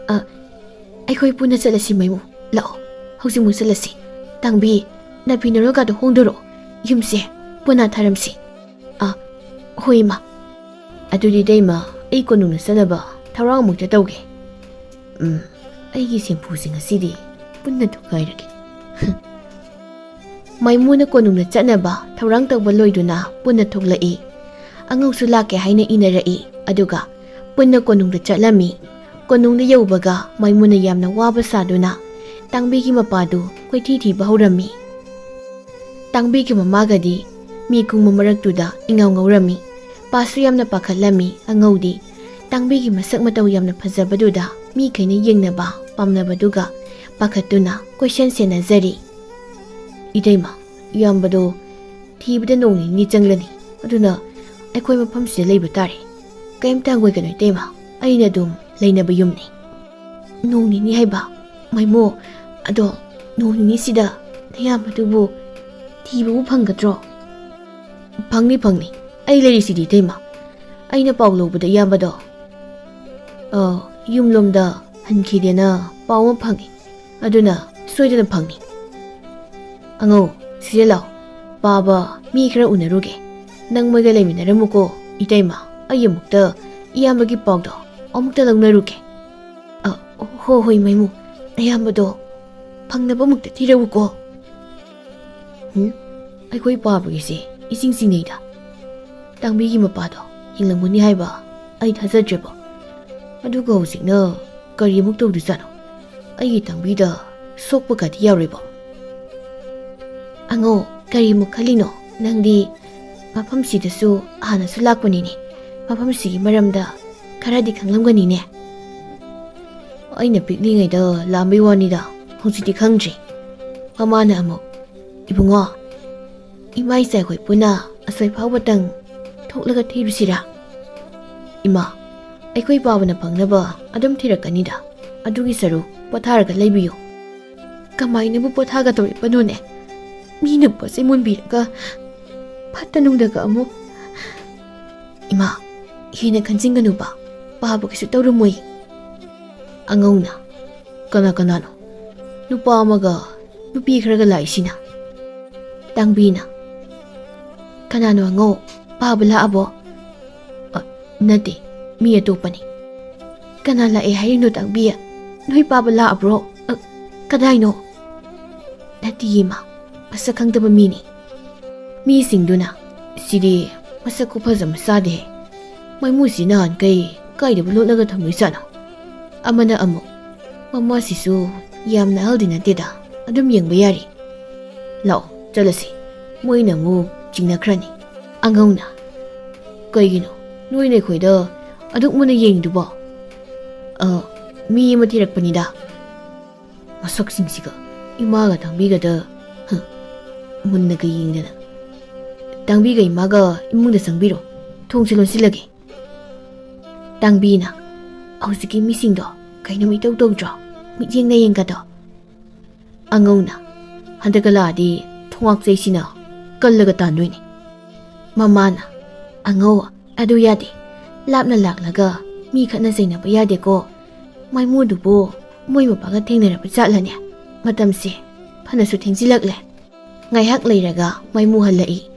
ꯑ, ꯑꯩꯈꯣꯏ ꯄꯨꯟꯅ ꯆꯠꯂꯁꯤ ꯃꯥꯏꯃꯨ꯫ ꯂꯥꯛꯑꯣ, ꯍꯧꯖꯤꯛꯃꯛ ꯆꯠꯂꯁꯤ꯫ ꯇꯥꯡꯕꯤ, ꯅꯥꯐꯤ ꯅꯔꯣꯜꯒꯗꯣ ꯍꯣꯡꯗꯣꯔꯛꯑꯣ꯫ ꯌꯨꯝꯁꯦ ꯄꯣꯅꯥ ꯊꯥꯔꯝꯁꯤ꯫ ꯑ, ꯍꯣꯏ ꯏꯃꯥ꯫ ꯑꯗꯨꯗꯤ ꯏꯇꯩꯃ, ꯑꯩ ꯀꯣꯅꯨꯡꯗ ꯆꯠꯅꯕ ꯊꯧꯔꯥꯡ ꯑꯃꯨꯛꯇ ꯇꯧꯒꯦ꯫ ꯎꯝ, ꯑꯩꯒꯤ ꯁꯦꯝꯐꯨꯁꯤꯡ ꯑꯁꯤꯗꯤ ꯄꯨꯟꯅ ꯊꯨꯒꯥꯏꯔꯒꯦ꯫ ꯃꯥꯏꯃꯨꯅ ꯀꯣꯅꯨꯡꯗ ꯆꯠꯅꯕ ꯊꯧꯔꯥꯡ ꯇꯧꯕ ꯂꯣꯏꯗꯨꯅ ꯄꯨꯟꯅ ꯊꯣꯛꯂꯛꯏ꯫ ꯑꯉꯧꯁꯨ ꯂꯥꯛꯀꯦ ꯍꯥꯏꯅ ꯏꯅꯔꯛꯏ꯫ ꯑꯗꯨꯒ ꯄꯨꯟꯅ ꯀꯣꯅꯨꯡꯗ ꯆꯠꯂꯝꯃꯤ꯫ ꯀꯣꯅꯨꯡꯗ ꯌꯧꯕꯒ ꯃꯥꯏꯃꯨꯅ ꯌꯥꯝꯅ ꯋꯥꯕ ꯁꯥꯗꯨꯅ ꯇꯥꯡꯕꯤꯒꯤ ꯃꯄꯥꯗꯨ ꯀꯣꯏꯊꯤ ꯊꯤꯕ ꯍꯧꯔꯝꯃꯤ꯫ ꯇꯥꯡꯕꯤꯒꯤ ꯃꯃꯥꯒꯗꯤ ꯃꯤ ꯀꯨꯡꯕ ꯃꯔꯛꯇꯨꯗ ꯏꯉꯥꯎ ꯉꯧꯔꯝꯃꯤ꯫ ꯄꯥꯁꯨ ꯌꯥꯝꯅ ꯄꯥꯈꯠꯂꯝꯃꯤ꯫ ꯑꯉꯧꯗꯤ ꯇꯥꯡꯕꯤꯒꯤ ꯃꯁꯛ ꯃꯇꯧ ꯌꯥꯝꯅ ꯐꯖꯕꯗꯨꯗ ꯃꯤꯈꯩꯅ ꯌꯦꯡꯅꯕ ꯄꯥꯝꯅꯕꯗꯨꯒ ꯄꯥꯈꯠꯇꯨꯅ ꯀꯣꯏꯁꯦꯟ ꯁꯦꯟꯅꯖꯔꯤ꯫ ꯏꯇꯩꯃ, ꯏꯌꯥꯝꯕꯗꯣ ꯊꯤꯕꯗ ꯅꯣꯡ ꯅꯤꯅꯤ ꯆꯪꯂꯅꯤ꯫ ꯑꯗꯨꯅ ꯑꯩꯈꯣꯏ ꯃꯐꯝꯁꯤꯗ ꯂꯩꯕ ꯇꯥꯔꯦ꯫ ꯀꯩꯝꯇ ꯍꯪꯒꯣꯏꯒꯅꯨ ꯏꯇꯩꯃ, ꯑꯩꯅ ꯑꯗꯨꯝ ꯂꯩꯅꯕ ꯌꯨꯝꯅꯤ꯫ ꯅꯣꯡ ꯅꯤꯅꯤ ꯍꯥꯏꯕ? ꯃꯥꯏꯃꯣ, ꯑꯗꯣ ꯅꯣꯡ ꯅꯤꯅꯤꯁꯤꯗ ꯅꯌꯥꯝꯕꯗꯨꯕꯨ ꯊꯤꯕꯕꯨ ꯐꯪꯒꯗ꯭ꯔꯣ? ꯐꯪꯅꯤ, ꯐꯪꯅꯤ꯫ ꯑꯩ ꯂꯩꯔꯤꯁꯤꯗꯤ ꯏꯇꯩꯃ꯫ ꯑꯩꯅ ꯄꯥꯎ ꯂꯧꯕꯗ ꯏꯌꯥꯝꯕꯗꯣ, ꯑ, ꯌꯨꯝꯂꯣꯝꯗ ꯍꯟꯈꯤꯗꯦꯅ ꯄꯥꯎ ꯑꯃ ꯐꯪꯉꯤ꯫ ꯑꯗꯨꯅ ꯁꯣꯏꯗꯅ ꯐꯪꯅꯤ꯫ ꯑꯉꯧ, ꯁꯤꯗ ꯂꯥꯎ꯫ ꯄꯥꯕ ꯃꯤ ꯈꯔ ꯎꯅꯔꯨꯒꯦ꯫ ꯅꯪ ꯃꯣꯏꯒ ꯂꯩꯃꯤꯟꯅꯔꯝꯃꯨꯀꯣ, ꯏꯇꯩꯃ꯫ ꯑꯩ ꯑꯃꯨꯛꯇ ꯏꯌꯥꯝꯕꯒꯤ ꯄꯥꯎꯗꯣ ꯑꯃꯨꯛꯇ ꯂꯧꯅꯔꯨꯒꯦ꯫ ꯑ, ꯍꯣ ꯍꯣꯏ ꯃꯥꯏꯃꯨ, ꯑꯌꯥꯝꯕꯗꯣ ꯐꯪꯅꯕ ꯑꯃꯨꯛꯇ ꯊꯤꯔꯛꯎꯀꯣ꯫ ꯎꯝ? ꯑꯩꯈꯣꯏ ꯄꯥꯕꯒꯤꯁꯦ ꯏꯁꯤꯡ ꯆꯤꯡꯅꯩꯗ꯫ ꯇꯥꯡꯕꯤꯒꯤ ꯃꯄꯥꯗꯣ ꯍꯤꯡꯂꯝꯒꯅꯤ ꯍꯥꯏꯕ ꯑꯩ ꯊꯥꯖꯗ꯭ꯔꯦꯕꯣ꯫ ꯑꯗꯨꯒ ꯍꯧꯖꯤꯛꯅ ꯀꯔꯤ ꯑꯃꯨꯛ ꯇꯧꯗꯣꯏꯖꯥꯠꯅꯣ? ꯑꯩꯒꯤ ꯇꯥꯡꯕꯤꯗ ꯁꯣꯛꯄꯒꯗꯤ ꯌꯥꯎꯔꯣꯏꯕꯣ꯫ ꯑꯉꯧ, ꯀꯔꯤꯃꯨꯛ ꯈꯜꯂꯤꯅꯣ? ꯅꯪꯗꯤ ꯃꯐꯝꯁꯤꯗꯁꯨ ꯍꯥꯟꯅꯁꯨ ꯂꯥꯛꯄꯅꯤꯅꯦ꯫ ꯃꯐꯝꯁꯤꯒꯤ ꯃꯔꯝꯗ ꯈꯔꯗꯤ ꯈꯪꯂꯝꯒꯅꯤꯅꯦ꯫ ꯑꯩꯅ ꯄꯤꯛꯂꯤꯉꯩꯗ ꯂꯥꯛꯑꯝꯕꯩ ꯋꯥꯅꯤꯗ, ꯍꯧꯖꯤꯛꯇꯤ ꯈꯪꯗ꯭ꯔꯦ꯫ ꯃꯃꯥꯅ ꯑꯃꯨꯛ, "ꯏꯕꯨꯡꯉꯣ, ꯏꯃꯥ ꯏꯆꯥ ꯑꯩꯈꯣꯏ ꯄꯨꯟꯅ ꯑꯁꯣꯏ ꯐꯥꯎꯕꯇꯪ ꯊꯣꯛꯂꯒ ꯊꯤꯔꯨꯁꯤꯔꯥ?" "ꯏꯃꯥ, ꯑꯩꯈꯣꯏ ꯄꯥꯕꯅ ꯐꯪꯅꯕ ꯑꯗꯨꯝ ꯊꯤꯔꯛꯀꯅꯤꯗ꯫ ꯑꯗꯨꯒꯤ ꯁꯔꯨꯛ ꯄꯣꯊꯥꯔꯒ ꯂꯩꯕꯤꯌꯨ꯫" "ꯀꯃꯥꯏꯅꯕꯨ ꯄꯣꯊꯥꯒꯗꯧꯔꯤꯕꯅꯣꯅꯦ? ꯃꯤꯅ ꯄꯣꯠ ꯆꯩ ꯃꯨꯟꯕꯤꯔꯒ ꯐꯠꯇ ꯅꯨꯡꯗꯒ ꯑꯃꯨꯛ꯫" "ꯏꯃꯥ, ꯍꯦꯟꯅ ꯈꯟꯖꯤꯟꯒꯅꯨꯕ꯫ ꯄꯥꯕ ꯀꯩꯁꯨ ꯇꯧꯔꯝꯃꯣꯏ꯫" ꯑꯉꯧꯅ, "ꯀꯅꯥ ꯀꯅꯥꯅꯣ? ꯅꯨꯄꯥ ꯑꯃꯒ ꯅꯨꯄꯤ ꯈꯔꯒ ꯂꯥꯛꯏꯁꯤꯅ?" ꯇꯥꯡꯕꯤꯅ, "ꯀꯅꯥꯅꯣ ꯑꯉꯧ? ꯄꯥꯕ ꯂꯥꯛꯑꯕꯣ?" "ꯑ, ꯅꯠꯇꯦ, ꯃꯤ ꯑꯇꯣꯞꯄꯅꯤ꯫" "ꯀꯅꯥ ꯂꯥꯛꯑꯦ ꯍꯥꯏꯔꯤꯅꯣ ꯇꯥꯡꯕꯤ? ꯅꯣꯏ ꯄꯥꯕ ꯂꯥꯛꯑꯕ꯭ꯔꯣ? ꯑ, ꯀꯗꯥꯏꯅꯣ?" "ꯅꯠꯇꯤꯌꯦ ꯏꯃꯥ, ꯃꯁꯛ ꯈꯪꯗꯕ ꯃꯤꯅꯤ꯫" ꯃꯤꯁꯤꯡꯗꯨꯅ, "ꯁꯤꯗꯤ ꯃꯁꯛ ꯈꯨꯐꯖ ꯑꯃ ꯆꯥꯗꯦ꯫ ꯃꯩꯃꯨꯁꯤ ꯅꯍꯥꯟꯈꯩ ꯀꯥꯏꯗꯕꯨ ꯂꯣꯠꯂꯒ ꯊꯝꯂꯨꯏꯖꯥꯠꯅꯣ?" ꯑꯃꯅ ꯑꯃꯨꯛ, "ꯃꯃꯥꯁꯤꯁꯨ ꯌꯥꯝꯅ ꯑꯍꯜꯗꯤ ꯅꯠꯇꯦꯗ, ꯑꯗꯨꯝ ꯌꯦꯡꯕ ꯌꯥꯔꯤ꯫ ꯂꯥꯛꯑꯣ, ꯆꯠꯂꯁꯤ, ꯃꯣꯏꯅ ꯑꯃꯨꯛ ꯆꯤꯡꯅꯈ꯭ꯔꯅꯤ꯫" ꯑꯉꯧꯅ, "ꯀꯩꯒꯤꯅꯣ ꯅꯣꯏꯅ ꯑꯩꯈꯣꯏꯗ ꯑꯗꯨꯛ ꯃꯨꯟꯅ ꯌꯦꯡꯉꯤꯗꯨꯕꯣ?" "ꯑ, ꯃꯤ ꯑꯃ ꯊꯤꯔꯛꯄꯅꯤꯗ꯫" ꯃꯁꯛꯁꯤꯡꯁꯤꯒ ꯏꯃꯥꯒ ꯇꯥꯡꯕꯤꯒꯗ, ꯍ, ꯃꯨꯟꯅꯒ ꯌꯦꯡꯗꯅ꯫ "ꯇꯥꯡꯕꯤꯒ ꯏꯃꯥꯒ ꯏꯃꯨꯡꯗ ꯆꯪꯕꯤꯔꯣ, ꯊꯣꯡꯁꯦ ꯂꯣꯟꯁꯤꯜꯂꯒꯦ꯫" ꯇꯥꯡꯕꯤꯅ, "ꯍꯧꯖꯤꯛꯀꯤ ꯃꯤꯁꯤꯡꯗꯣ ꯀꯩꯅꯣꯝ ꯏꯇꯧ ꯇꯧꯗ꯭ꯔꯣ? ꯃꯤꯠꯌꯦꯡ ꯅꯌꯦꯡꯒꯗꯣ?" ꯑꯉꯧꯅ, "ꯍꯟꯗꯛꯀ ꯂꯥꯛꯑꯗꯤ ꯊꯣꯡꯉꯥꯛꯆꯩꯁꯤꯅ ꯀꯜꯂꯒ ꯇꯥꯟꯗꯣꯏꯅꯤ꯫" ꯃꯃꯥꯅ, "ꯑꯉꯧ, ꯑꯗꯨ ꯌꯥꯗꯦ꯫ ꯂꯥꯞꯅ ꯂꯥꯛꯂꯒ ꯃꯤ ꯈꯠꯅ ꯆꯩꯅꯕ ꯌꯥꯗꯦꯀꯣ꯫ ꯃꯥꯏꯃꯨꯗꯨꯕꯨ ꯃꯣꯏ ꯃꯄꯥꯒ ꯊꯦꯡꯅꯔꯕ ꯖꯥꯠꯂꯅꯦ? ꯃꯇꯝꯁꯦ ꯐꯅꯁꯨ ꯊꯦꯡꯖꯤꯜꯂꯛꯂꯦ꯫" ꯉꯥꯏꯍꯥꯛ ꯂꯩꯔꯒ ꯃꯥꯏꯃꯨ ꯍꯜꯂꯛꯏ꯫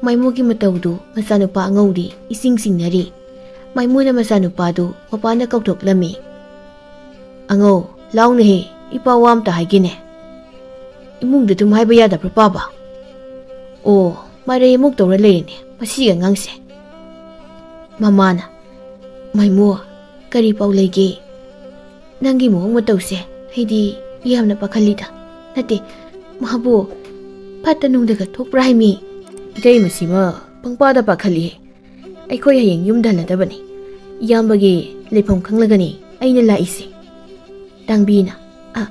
ꯃꯥꯏꯃꯨꯒꯤ ꯃꯇꯧꯗꯨ ꯃꯆꯥꯅꯨꯄꯥ ꯑꯉꯧꯗꯤ ꯏꯁꯤꯡ ꯁꯤꯡꯅꯔꯤ꯫ ꯃꯥꯏꯃꯨꯅ ꯃꯆꯥꯅꯨꯄꯥꯗꯨ ꯃꯄꯥꯟꯗ ꯀꯧꯊꯣꯛꯂꯝꯃꯤ꯫ "ꯑꯉꯧ, ꯂꯥꯎꯅꯦꯍꯦ, ꯏꯄꯥ ꯋꯥ ꯑꯝꯇ ꯍꯥꯏꯒꯦꯅꯦ꯫" "ꯏꯃꯨꯡꯗ ꯑꯗꯨꯝ ꯍꯥꯏꯕ ꯌꯥꯗꯕ꯭ꯔꯣ ꯄꯥꯕ?" "ꯑꯣ, ꯃꯔꯩ ꯑꯃꯨꯛ ꯇꯧꯔ ꯂꯩꯔꯦꯅꯦ ꯃꯁꯤꯒꯤ ꯑꯉꯥꯡꯁꯦ꯫ ꯃꯃꯥꯅ, "ꯃꯥꯏꯃꯣ, ꯀꯔꯤ ꯄꯥꯎ ꯂꯩꯒꯦ? ꯅꯪꯒꯤ ꯃꯑꯣꯡ ꯃꯇꯧꯁꯦ ꯑꯩꯗꯤ ꯌꯥꯝꯅ ꯄꯥꯈꯠꯂꯤꯗ꯫ ꯅꯠꯇꯦ, ꯃꯥꯕꯨ ꯐꯠꯇ ꯅꯨꯡꯗꯒ ꯊꯣꯛꯄ꯭ꯔꯥ ꯍꯥꯏꯃꯤ?" "ꯏꯇꯩꯃꯁꯤꯃ ꯄꯪꯄꯥꯗ ꯄꯥꯈꯠꯂꯤ꯫ ꯑꯩꯈꯣꯏ ꯍꯌꯦꯡ ꯌꯨꯝꯗ ꯍꯜꯂꯗꯕꯅꯤ꯫ ꯏꯌꯥꯝꯕꯒꯤ ꯂꯩꯐꯝ ꯈꯪꯂꯒꯅꯤ ꯑꯩꯅ ꯂꯥꯛꯏꯁꯦ꯫" ꯇꯥꯡꯕꯤꯅ, "ꯑ,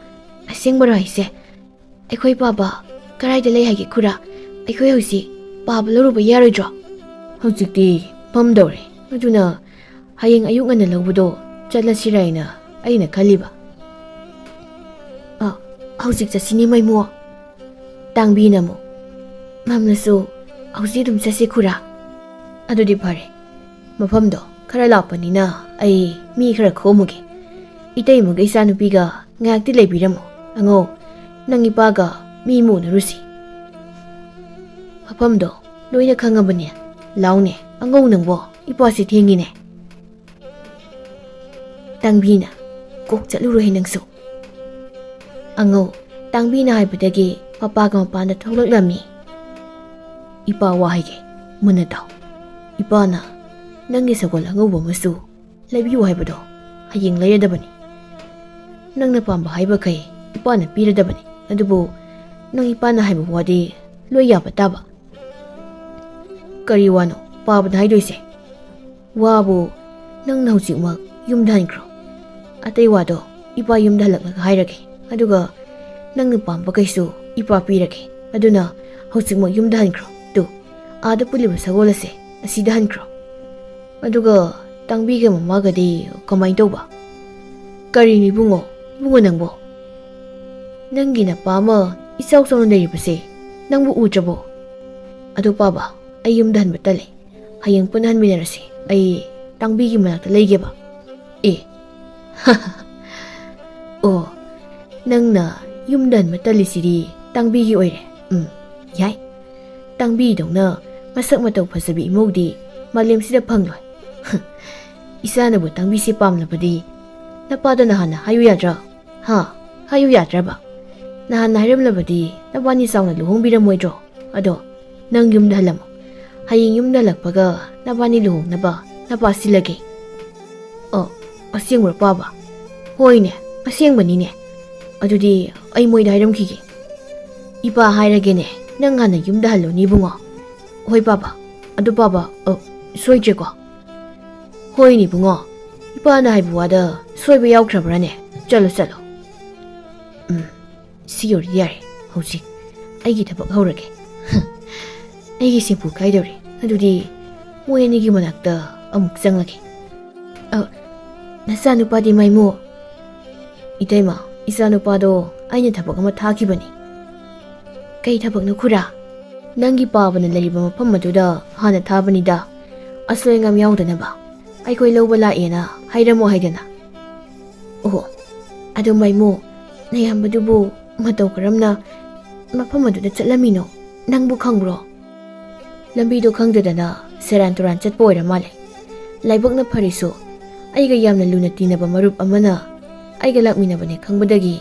ꯑꯁꯦꯡꯕꯔꯣ ꯍꯥꯏꯁꯦ? ꯑꯩꯈꯣꯏ ꯄꯥꯕ ꯀꯗꯥꯏꯗ ꯂꯩ ꯍꯥꯏꯒꯦ ꯈꯨꯔꯥ? ꯑꯩꯈꯣꯏ ꯍꯧꯖꯤꯛ ꯄꯥꯕ ꯂꯧꯔꯨꯕ ꯌꯥꯔꯣꯏꯗ꯭ꯔꯣ?" "ꯍꯧꯖꯤꯛꯇꯤ ꯃꯝꯗꯧꯔꯦ, ꯑꯗꯨꯅ ꯍꯌꯦꯡ ꯑꯌꯨꯛ ꯉꯟꯅ ꯂꯧꯕꯗꯣ ꯆꯠꯂꯁꯤꯔꯥ ꯍꯥꯏꯅ ꯑꯩꯅ ꯈꯜꯂꯤꯕ꯫" "ꯑ, ꯍꯧꯖꯤꯛ ꯆꯠꯁꯤꯅꯦ ꯃꯥꯏꯃꯣ꯫" ꯇꯥꯡꯕꯤꯅ ꯑꯃꯨꯛ, "ꯃꯝꯂꯁꯨ ꯍꯧꯖꯤꯛ ꯑꯗꯨꯝ ꯆꯠꯁꯤ ꯈꯨꯔꯥ꯫" "ꯑꯗꯨꯗꯤ ꯐꯔꯦ, ꯃꯐꯝꯗꯣ ꯈꯔ ꯂꯥꯞꯄꯅꯤꯅ ꯑꯩ ꯃꯤ ꯈꯔ ꯈꯣꯝꯃꯨꯒꯦ꯫ ꯏꯇꯩꯃꯒ ꯏꯆꯥꯅꯨꯄꯤꯒ ꯉꯥꯏꯍꯥꯛꯇꯤ ꯂꯩꯕꯤꯔꯝꯃꯣ꯫ ꯑꯉꯧ, ꯅꯪ ꯏꯄꯥꯒ ꯃꯤ ꯑꯃ ꯎꯅꯔꯨꯁꯤ꯫" "ꯃꯐꯝꯗꯣ ꯂꯣꯏꯅ ꯈꯪꯉꯕꯅꯦ꯫ ꯂꯥꯎꯅꯦ ꯑꯉꯧ, ꯅꯪꯕꯣ ꯏꯄꯥꯁꯤ ꯊꯦꯡꯉꯤꯅꯦ꯫" ꯇꯥꯡꯕꯤꯅ, "ꯀꯣꯛ ꯆꯠꯂꯨꯔꯣꯍꯦ ꯅꯪꯁꯨ꯫" ꯑꯉꯧ, ꯇꯥꯡꯕꯤꯅ ꯍꯥꯏꯕꯗꯒꯤ ꯃꯄꯥꯒ ꯃꯄꯥꯟꯗ ꯊꯣꯛꯂꯛꯂꯝꯃꯤ꯫ "ꯏꯄꯥ ꯋꯥ ꯍꯥꯏꯒꯦ, ꯃꯨꯟꯅ ꯇꯥꯎ꯫ ꯏꯄꯥꯅ ꯅꯪꯒꯤ ꯁꯒꯣꯜ ꯑꯉꯧꯕ ꯑꯃꯁꯨ ꯂꯩꯕꯤꯌꯨ ꯍꯥꯏꯕꯗꯣ ꯍꯌꯦꯡ ꯂꯩꯔꯗꯕꯅꯤ꯫ ꯅꯪꯅ ꯄꯥꯝꯕ ꯍꯥꯏꯕꯈꯩ ꯏꯄꯥꯅ ꯄꯤꯔꯗꯕꯅꯤ꯫ ꯑꯗꯨꯕꯨ ꯅꯪ ꯏꯄꯥꯅ ꯍꯥꯏꯕ ꯋꯥꯗꯤ ꯂꯣꯏ ꯌꯥꯕ ꯇꯥꯕ꯫" "ꯀꯔꯤ ꯋꯥꯅꯣ ꯄꯥꯕꯗ ꯍꯥꯏꯗꯣꯏꯁꯦ? ꯋꯥꯕꯨ ꯅꯪꯅ ꯍꯧꯖꯤꯛꯃꯛ ꯌꯨꯝꯗ ꯍꯟꯈ꯭ꯔꯣ꯫ ꯑꯇꯩ ꯋꯥꯗꯣ ꯏꯄꯥ ꯌꯨꯝꯗ ꯍꯜꯂꯛꯂꯒ ꯍꯥꯏꯔꯒꯦ꯫ ꯑꯗꯨꯒ ꯅꯪꯅ ꯄꯥꯝꯕꯈꯩꯁꯨ ꯏꯄꯥ ꯄꯤꯔꯒꯦ꯫ ꯑꯗꯨꯅ ꯍꯧꯖꯤꯛꯃꯛ ꯌꯨꯝꯗ ꯍꯟꯈ꯭ꯔꯣ꯫ ꯇꯨ, ꯑꯥꯗ ꯄꯨꯜꯂꯤꯕ ꯁꯒꯣꯜ ꯑꯁꯦ ꯑꯁꯤꯗ ꯍꯟꯈ꯭ꯔꯣ꯫" "ꯑꯗꯨꯒ ꯇꯥꯡꯕꯤꯒ ꯃꯃꯥꯒꯗꯤ ꯀꯃꯥꯏꯅ ꯇꯧꯕ?" "ꯀꯔꯤꯅꯣ ꯏꯕꯨꯡꯉꯣ, ꯏꯕꯨꯡꯉꯣ ꯅꯪꯕꯣ? ꯅꯪꯒꯤ ꯅꯄꯥ ꯑꯃ ꯏꯆꯥꯎ ꯆꯥꯎꯅ ꯂꯩꯔꯤꯕꯁꯦ ꯅꯪꯕꯨ ꯎꯗ꯭ꯔꯕꯣ? ꯑꯗꯣ ꯄꯥꯕ, ꯑꯩ ꯌꯨꯝꯗ ꯍꯟꯕ ꯇꯜꯂꯦ꯫ ꯍꯌꯦꯡ ꯄꯨꯟꯅ ꯍꯟꯃꯤꯟꯅꯔꯁꯤ꯫ ꯑꯩ ꯇꯥꯡꯕꯤꯒꯤ ꯃꯅꯥꯛꯇ ꯂꯩꯒꯦꯕ꯫" "ꯑꯦ, ꯑꯣ, ꯅꯪꯅ ꯌꯨꯝꯗ ꯍꯟꯕ ꯇꯜꯂꯤꯁꯤꯗꯤ ꯇꯥꯡꯕꯤꯒꯤ ꯑꯣꯏꯔꯦ꯫ ꯎꯝ, ꯌꯥꯏ꯫ ꯇꯥꯡꯕꯤꯗꯧꯅ ꯃꯁꯛ ꯃꯇꯧ ꯐꯖꯕꯤ ꯏꯃꯧꯗꯤ ꯃꯥꯂꯦꯝꯁꯤꯗ ꯐꯪꯂꯣꯏ꯫ ꯏꯆꯥꯅꯕꯨ ꯇꯥꯡꯕꯤꯁꯦ ꯄꯥꯝꯂꯕꯗꯤ ꯅꯄꯥꯗ ꯅꯍꯥꯟꯅ ꯍꯥꯏꯌꯨ ꯌꯥꯗ꯭ꯔꯣ? ꯍꯥ? ꯍꯥꯏꯌꯨ ꯌꯥꯗ꯭ꯔꯕ? ꯅꯍꯥꯟꯅ ꯍꯥꯏꯔꯝꯂꯕꯗꯤ ꯅꯕꯥꯅꯤ ꯆꯥꯎꯅ ꯂꯨꯍꯣꯡꯕꯤꯔꯝꯃꯣꯏꯗ꯭ꯔꯣ? ꯑꯗꯣ ꯅꯪ ꯌꯨꯝꯗ ꯍꯜꯂꯝꯃꯣ꯫ ꯍꯌꯦꯡ ꯌꯨꯝꯗ ꯍꯜꯂꯛꯄꯒ ꯅꯕꯥꯅꯤ ꯂꯨꯍꯣꯡꯅꯕ ꯅꯄꯥ ꯁꯤꯜꯂꯒꯦ꯫ ꯑꯣ, ꯑꯁꯦꯡꯕ꯭ꯔꯣ ꯄꯥꯕ? ꯍꯣꯏꯅꯦ, ꯑꯁꯦꯡꯕꯅꯤꯅꯦ꯫ ꯑꯗꯨꯗꯤ ꯑꯩ ꯃꯣꯏꯗ ꯍꯥꯏꯔꯝꯈꯤꯒꯦ꯫ ꯏꯄꯥ ꯍꯥꯏꯔꯒꯦꯅꯦ, ꯅꯪ ꯍꯥꯟꯅ ꯌꯨꯝꯗ ꯍꯜꯂꯣꯅꯦ ꯏꯕꯨꯡꯉꯣ꯫ ꯍꯣꯏ ꯄꯥꯕ, ꯑꯗꯨ ꯄꯥꯕ, ꯑ, ꯁꯣꯏꯗ꯭ꯔꯦꯀꯣ? ꯍꯣꯏꯅꯦ ꯏꯕꯨꯡꯉꯣ, ꯏꯄꯥꯅ ꯍꯥꯏꯕ ꯋꯥꯗ ꯁꯣꯏꯕ ꯌꯥꯎꯈ꯭ꯔꯕ꯭ꯔꯥꯅꯦ? ꯆꯠꯂꯣ, ꯆꯠꯂꯣ꯫ ꯎꯝ, ꯁꯤ ꯌꯧꯔꯗꯤ ꯌꯥꯔꯦ꯫ ꯍꯧꯖꯤꯛ ꯑꯩꯒꯤ ꯊꯕꯛ ꯍꯧꯔꯒꯦ꯫ ꯑꯩꯒꯤ ꯁꯦꯝꯄꯨ ꯀꯥꯏꯗꯧꯔꯦ꯫ ꯑꯗꯨꯗꯤ ꯃꯣꯏ ꯑꯅꯤꯒꯤ ꯃꯅꯥꯛꯇ ꯑꯃꯨꯛ ꯆꯪꯂꯒꯦ꯫ ꯑ, ꯅꯆꯥꯅꯨꯄꯥꯗꯤ ꯃꯥꯏꯃꯨ? ꯏꯇꯩꯃ, ꯏꯆꯥꯅꯨꯄꯥꯗꯣ ꯑꯩꯅ ꯊꯕꯛ ꯑꯃ ꯊꯥꯈꯤꯕꯅꯤ꯫ ꯀꯩ ꯊꯕꯛꯅꯣ ꯈꯨꯔꯥ? ꯅꯪꯒꯤ ꯄꯥꯕꯅ ꯂꯩꯔꯤꯕ ꯃꯐꯝ ꯑꯗꯨꯗ ꯍꯥꯟꯅ ꯊꯥꯕꯅꯤꯗ, ꯑꯁꯣꯏ ꯑꯉꯥꯝ ꯌꯥꯎꯗꯅꯕ꯫ ꯑꯩꯈꯣꯏ ꯂꯧꯕ ꯂꯥꯛꯑꯦꯅ ꯍꯥꯏꯔꯝꯃꯣ ꯍꯥꯏꯗꯅ꯫ ꯑꯣꯍꯣ, ꯑꯗꯣ ꯃꯥꯏꯃꯨ, ꯅꯌꯥꯝꯕꯗꯨꯕꯨ ꯃꯇꯧ ꯀꯔꯝꯅ ꯃꯐꯝ ꯑꯗꯨꯗ ꯆꯠꯂꯝꯃꯤꯅꯣ? ꯅꯪꯕꯨ ꯈꯪꯕ꯭ꯔꯣ? ꯂꯝꯕꯤꯗꯣ ꯈꯪꯗꯗꯅ ꯁꯦꯔꯥꯟ ꯇꯨꯔꯥꯟ ꯆꯠꯄ ꯑꯣꯏꯔ ꯃꯥꯜꯂꯦ꯫ ꯂꯥꯏꯕꯛꯅ ꯐꯔꯤꯁꯨ, ꯑꯩꯒ ꯌꯥꯝꯅ ꯂꯨꯅ ꯇꯤꯟꯅꯕ ꯃꯔꯨꯞ ꯑꯃꯅ ꯑꯩꯒ ꯂꯥꯛꯃꯤꯟꯅꯕꯅꯦ ꯈꯪꯕꯗꯒꯤ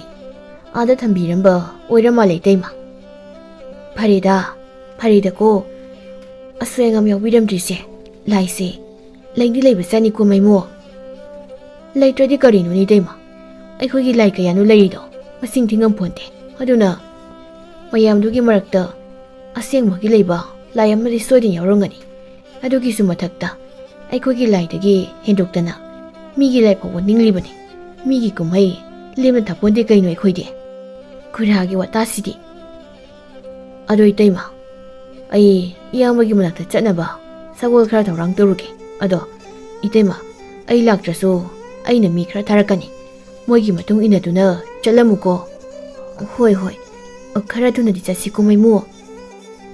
ꯑꯥꯗ ꯊꯝꯕꯤꯔꯝꯕ ꯑꯣꯏꯔ ꯃꯥꯜꯂꯦ, ꯏꯇꯩꯃ꯫ ꯐꯔꯦꯗ, ꯐꯔꯦꯗꯀꯣ꯫ ꯑꯁꯣꯏ ꯑꯉꯥꯝ ꯌꯥꯎꯕꯤꯔꯝꯗ꯭ꯔꯤꯁꯦ꯫ ꯂꯥꯏꯁꯦ ꯂꯩꯗꯤ ꯂꯩꯕ ꯆꯥꯅꯤꯀꯣ, ꯃꯥꯏꯃꯨ꯫ ꯂꯩꯇ꯭ꯔꯗꯤ ꯀꯔꯤꯅꯣꯅꯦ, ꯏꯇꯩꯃ? ꯑꯩꯈꯣꯏꯒꯤ ꯂꯥꯏ ꯀꯌꯥꯅꯣ ꯂꯩꯔꯤꯗꯣ? ꯃꯁꯤꯡ ꯊꯤꯉꯝ ꯄꯣꯟꯇꯦ꯫ ꯑꯗꯨꯅ ꯃꯌꯥꯝꯗꯨꯒꯤ ꯃꯔꯛꯇ ꯑꯁꯦꯡꯕꯒꯤ ꯂꯩꯕ ꯂꯥꯏ ꯑꯃꯗꯤ ꯁꯣꯏꯗꯅ ꯌꯥꯎꯔꯝꯒꯅꯤ꯫ ꯑꯗꯨꯒꯤꯁꯨ ꯃꯊꯛꯇ ꯑꯩꯈꯣꯏꯒꯤ ꯂꯥꯏꯗꯒꯤ ꯍꯦꯟꯗꯣꯛꯇꯅ ꯃꯤꯒꯤ ꯂꯥꯏ ꯐꯥꯎꯕ ꯅꯤꯡꯂꯤꯕꯅꯤ꯫ ꯃꯤꯒꯤ ꯀꯨꯝꯍꯩ ꯂꯦꯝꯅ ꯊꯥꯄꯣꯟꯗꯦ ꯀꯩꯅꯣ ꯑꯩꯈꯣꯏꯗꯤ꯫ ꯈꯨꯔꯥꯒꯤ ꯋꯥꯇꯥꯁꯤꯗꯤ꯫ ꯑꯗꯣ ꯏꯇꯩꯃ, ꯑꯩ ꯏꯌꯥꯝꯕꯒꯤ ꯃꯅꯥꯛꯇ ꯆꯠꯅꯕ ꯁꯒꯣꯜ ꯈꯔ ꯊꯧꯔꯥꯡ ꯇꯧꯔꯨꯒꯦ꯫ ꯑꯗꯣ ꯏꯇꯩꯃ, ꯑꯩ ꯂꯥꯛꯇ꯭ꯔꯁꯨ ꯑꯩꯅ ꯃꯤ ꯈꯔ ꯊꯥꯔꯛꯀꯅꯤ꯫ ꯃꯣꯏꯒꯤ ꯃꯇꯨꯡ ꯏꯟꯅꯗꯨꯅ ꯆꯠꯂꯝꯃꯨꯀꯣ꯫ ꯍꯣꯏ, ꯍꯣꯏ꯫ ꯈꯔ ꯊꯨꯅꯗꯤ ꯆꯠꯁꯤꯀꯣ, ꯃꯥꯏꯃꯨ꯫